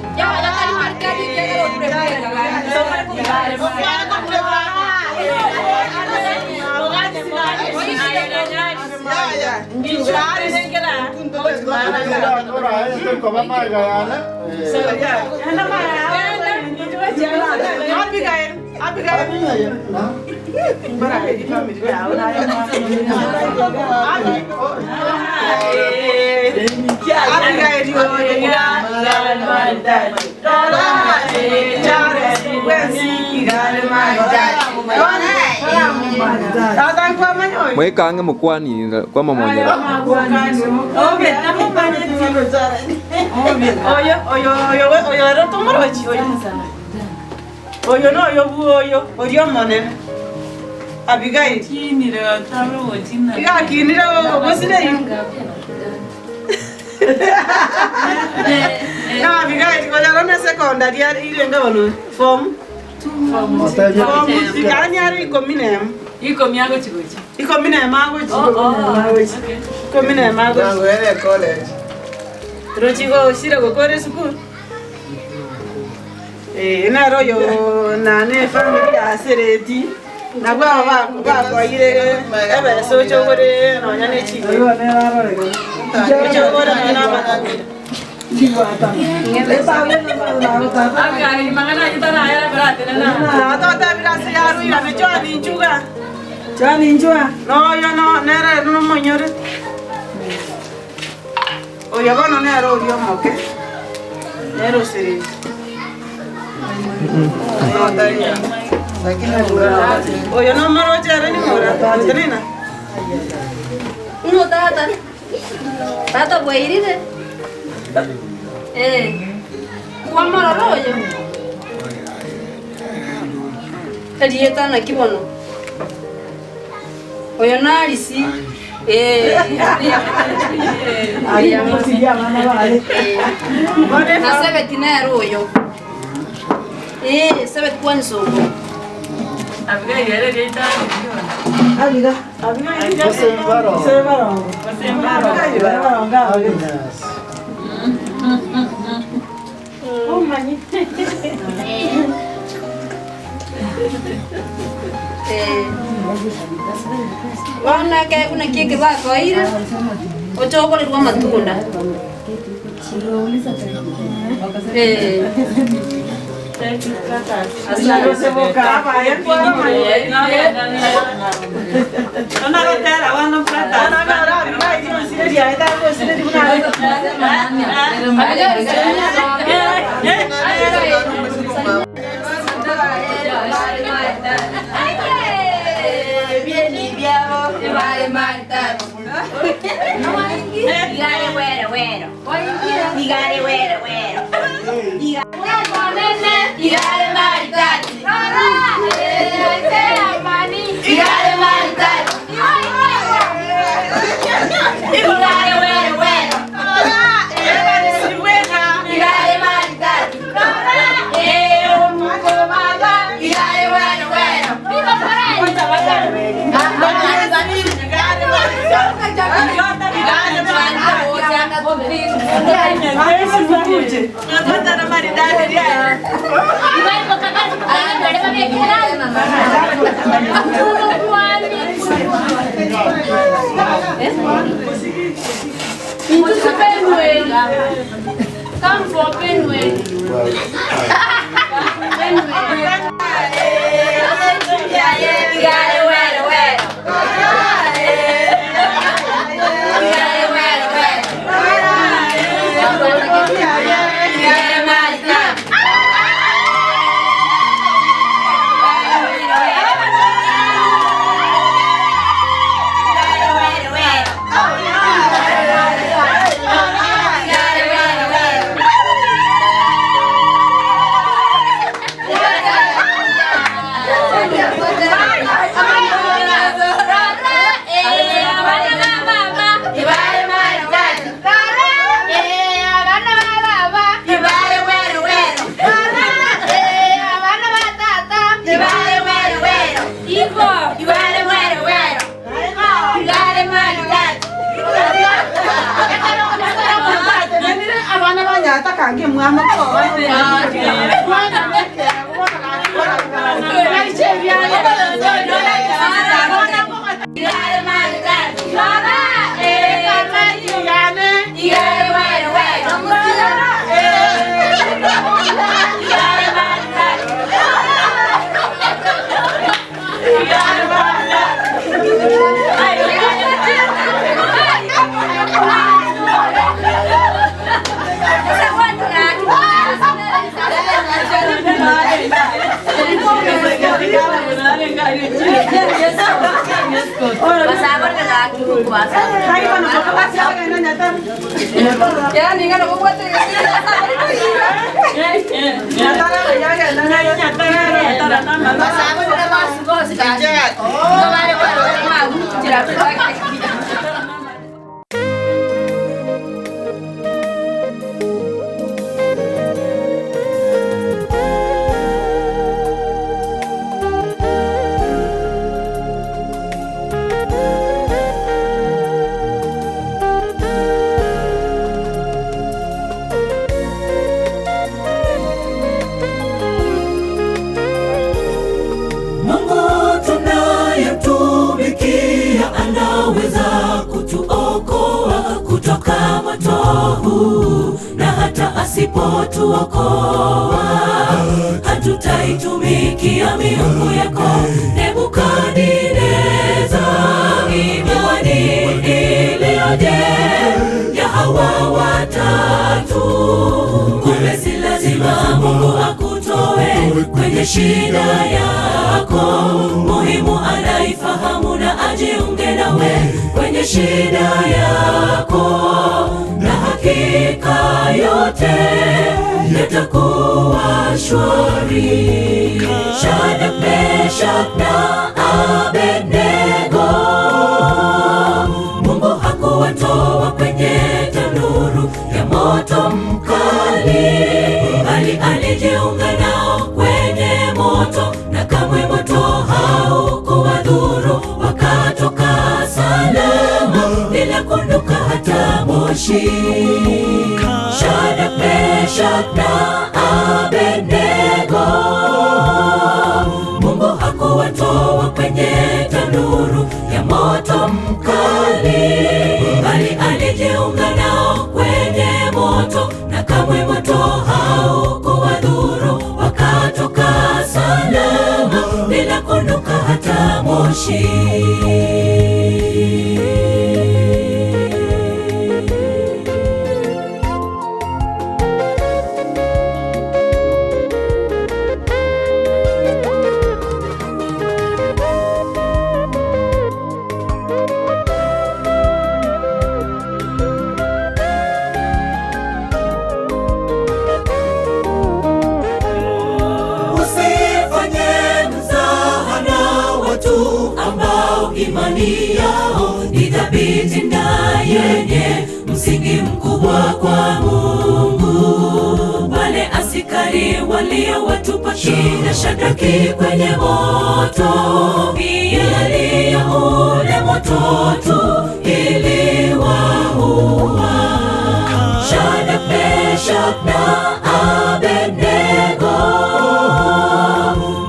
Mweka ang'e mokwani kwamomonyera. Oyo tomorochi oyo oyo noyo bwoyo oria omonene Abigail igakinire gosire na Abigail konyora ne secondary irenge bono form form yani ari ikomi nemo Ikomi agochi gochi. ikomi nemo agochi Oh, oh. ikomi nemo agochi Tango ere college. rochigo shire gokora esukuru Eh, nero oyo nane family yasereti nabwo aba bakoire ebesa ochogore nonya na echige ochogore nonya na amatunda Abigail, mangana ayitana na totabira ase yaruirane chwani nchuga chwani nchua noyo no nere nomonyore oyo bono nere oria omoke nere osereti oyo nomorochere nimora tenena Uno tata. Tata bwairire. Eh. Kwa mororo oyo. Erieta naki bono. Oyo narisi. Eh. Na sebeti nere oyo. Eh, sebeti kwa nsoko. Abigail ere rieta. Abiga. Eh. Bono ekeguna naki eke bakoire ochokorerwa amatunda. Eh. Come for Benue. Yeah. Abana banyata kange mwana Mungu tunayemtumikia anaweza kutuokoa kutoka moto huu, na hata asipotuokoa hatutaitumikia miungu yako. Nebukadneza, imani iliyoje ya hawa watatu! Kumbe si lazima Mungu akutoe kwenye shida yako, muhimu anaifahamu na ajiunge nawe kwenye shida yako, na hakika yote yatakuwa shwari. Shadraka, Meshaki na Abednego, Mungu hakuwatoa kwenye tanuru ya moto mkali, bali alijiunga nao kwenye moto, na kamwe moto haukuwadhuru, wakatoka salama bila kunuka hata moshi. Shadraka, Meshaki na Abednego, Mungu hakuwatoa kwenye tanuru ya moto mkali, bali alijiunga nao kwenye moto, na kamwe moto haukuwadhuru, wakatoka salama bila kunuka hata moshi. Usifanye mzaha na watu ambao imani yao ni thabiti na yenye msingi mkubwa kwa Mungu. Wale askari waliowatupa kina Shadraki kwenye moto, miali ya ule moto tu iliwaua. Shadraka, Meshaki na Abednego,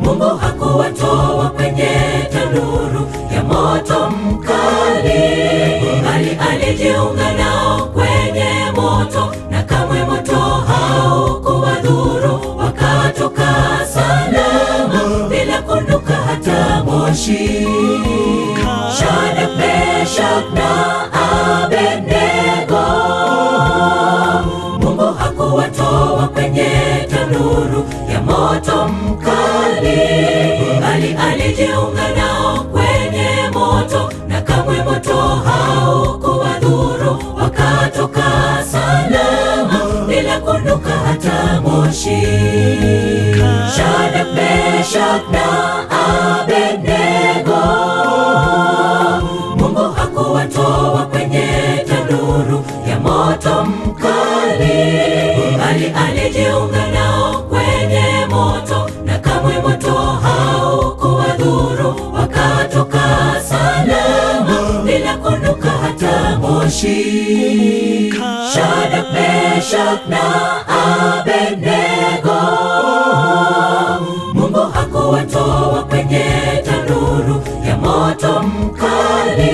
Mungu hakuwatoa kwenye tanuru ya moto mkali, bali alijiunga nao kwenye moto, na kamwe moto haukuwadhuru, wakatoka salama bila kunuka hata moshi. Shadraka, Meshaki na Abednego, Mungu hakuwatoa kwenye tanuru ya moto mkali, bali alijiunga nao kwenye moto, na kamwe moto haukuwadhuru, wakatoka salama bila kunuka hata moshi. Shadraka, Meshaki na Abednego, Mungu hakuwatoa kwenye tanuru ya moto mkali, bali alijiunga nao kwenye moto, na kamwe moto haukuwadhuru, wakatoka salama bila kunuka moshi. Shadrach, Meshach na Abednego, Mungu hakuwatoa kwenye tanuru ya moto mkali,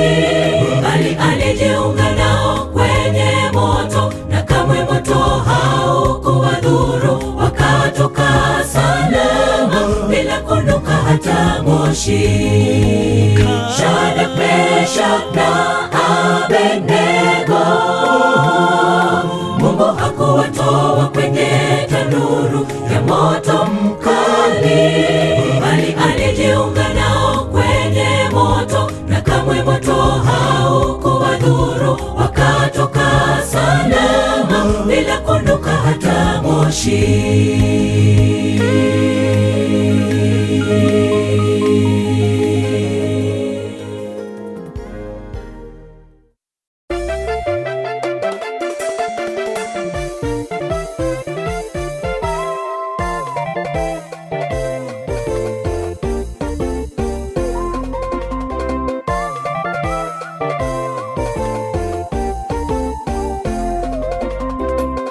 bali alijiunga nao kwenye moto, na kamwe moto haukuwadhuru, wakatoka salama bila kunuka hata moshi. Shadrach, Meshach na Abednego, Mungu hakuwatoa kwenye tanuru ya moto mkali, bali alijiunga nao kwenye moto, na kamwe moto haukuwadhuru, wakatoka salama bila kunuka hata moshi.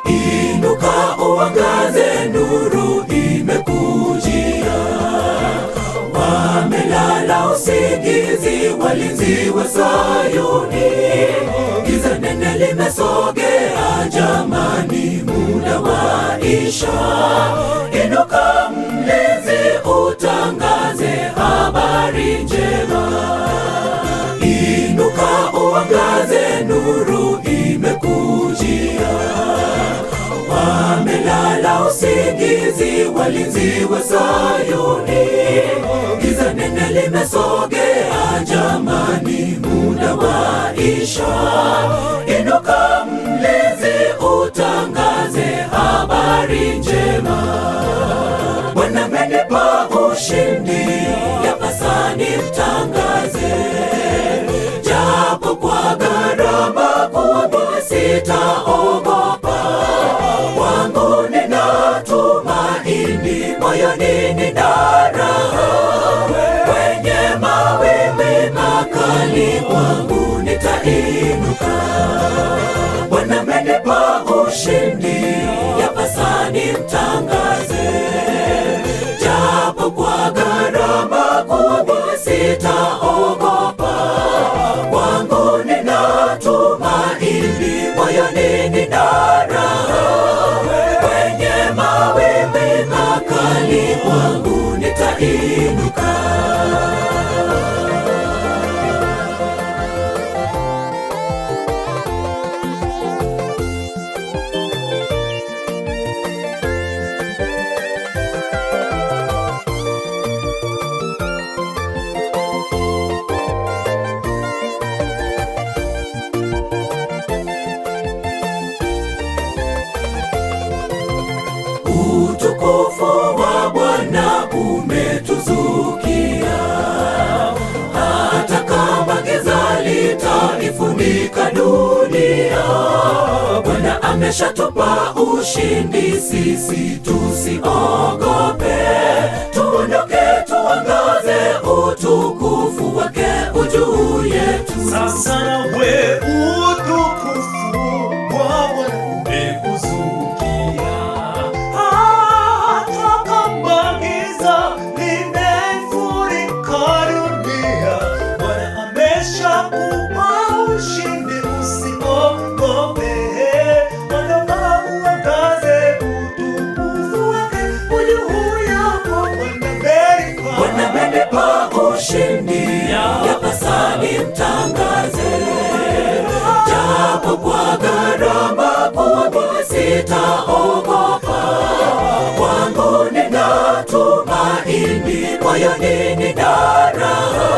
Inuka uangaze, nuru imekujia. Wamelala usingizi, walinzi wa Sayuni. Giza nene limesogea, jamani, muda waisha. Inuka mlinzi, utangaze habari njema. Inuka uangaze, nuru imekujia. Wamelala usingizi, walinzi wa Sayuni. Giza nene limesogea, jamani, muda waisha. Inuka mlinzi, utangaze habari njema. Bwana amenipa ushindi, yapasa nimtangaze, japo kwa gharama kubwa, sitaogopa. Kwangu nina tumaini, moyoni nina raha. Kwenye mawimbi makali, kwangu nitainuka. Bwana amenipa ushindi, yapasa nimtangaze, japo kwa gharama kubwa, sitaogopa. Kwangu nina tumaini, moyoni nina raha. Kwenye mawimbi makali, kwangu nitainuka. Utukufu wa Bwana umetuzukia, hata kama giza litaifunika dunia. Bwana ameshatupa ushindi, sisi tusiogope. Tuondoke tuangaze utukufu wake ujuu yetu. Sasa nawe utukufu wa Bwana umekuzukia, hata kama giza limefurika dunia, Bwana ameshakupa ushindi, usiogope. Ondoka uangaze utukufu wake ujuu yako. Bwana amenipa ushindi, yapasa nimtangaze, japo kwa gharama kubwa, sitaogopa. Kwangu nina tumaini, moyoni nina raha.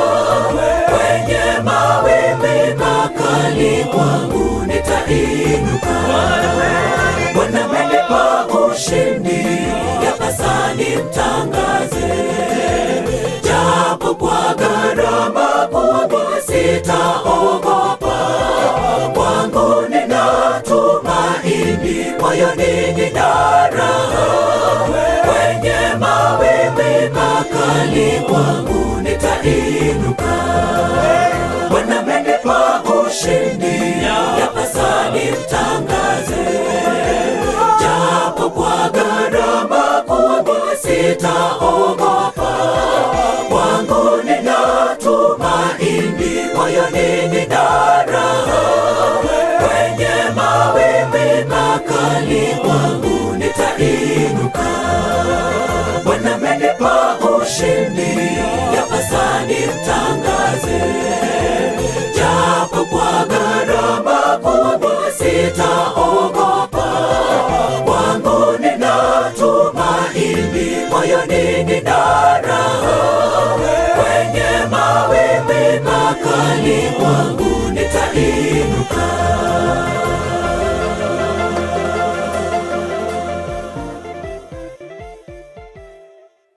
Kwenye mawimbi makali, kwangu nitainuka. Bwana amenipa ushindi, yapasa nimtangaze, japo kwa gharama kubwa, sitaogopa. Kwangu nina tumaini, moyoni nina raha. Kwenye mawimbi makali, kwangu nitainuka. Bwana amenipa ushindi, sitaogopa. Kwangu nina tumaini, moyoni nina raha. Kwenye mawimbi makali kwangu nitainuka. Bwana amenipa ushindi, yapasa nimtangaze. Japo kwa gharama kubwa sitaogopa. Kwangu nina tumaini, moyoni nina raha. Kwenye mawimbi makali kwangu nitainuka.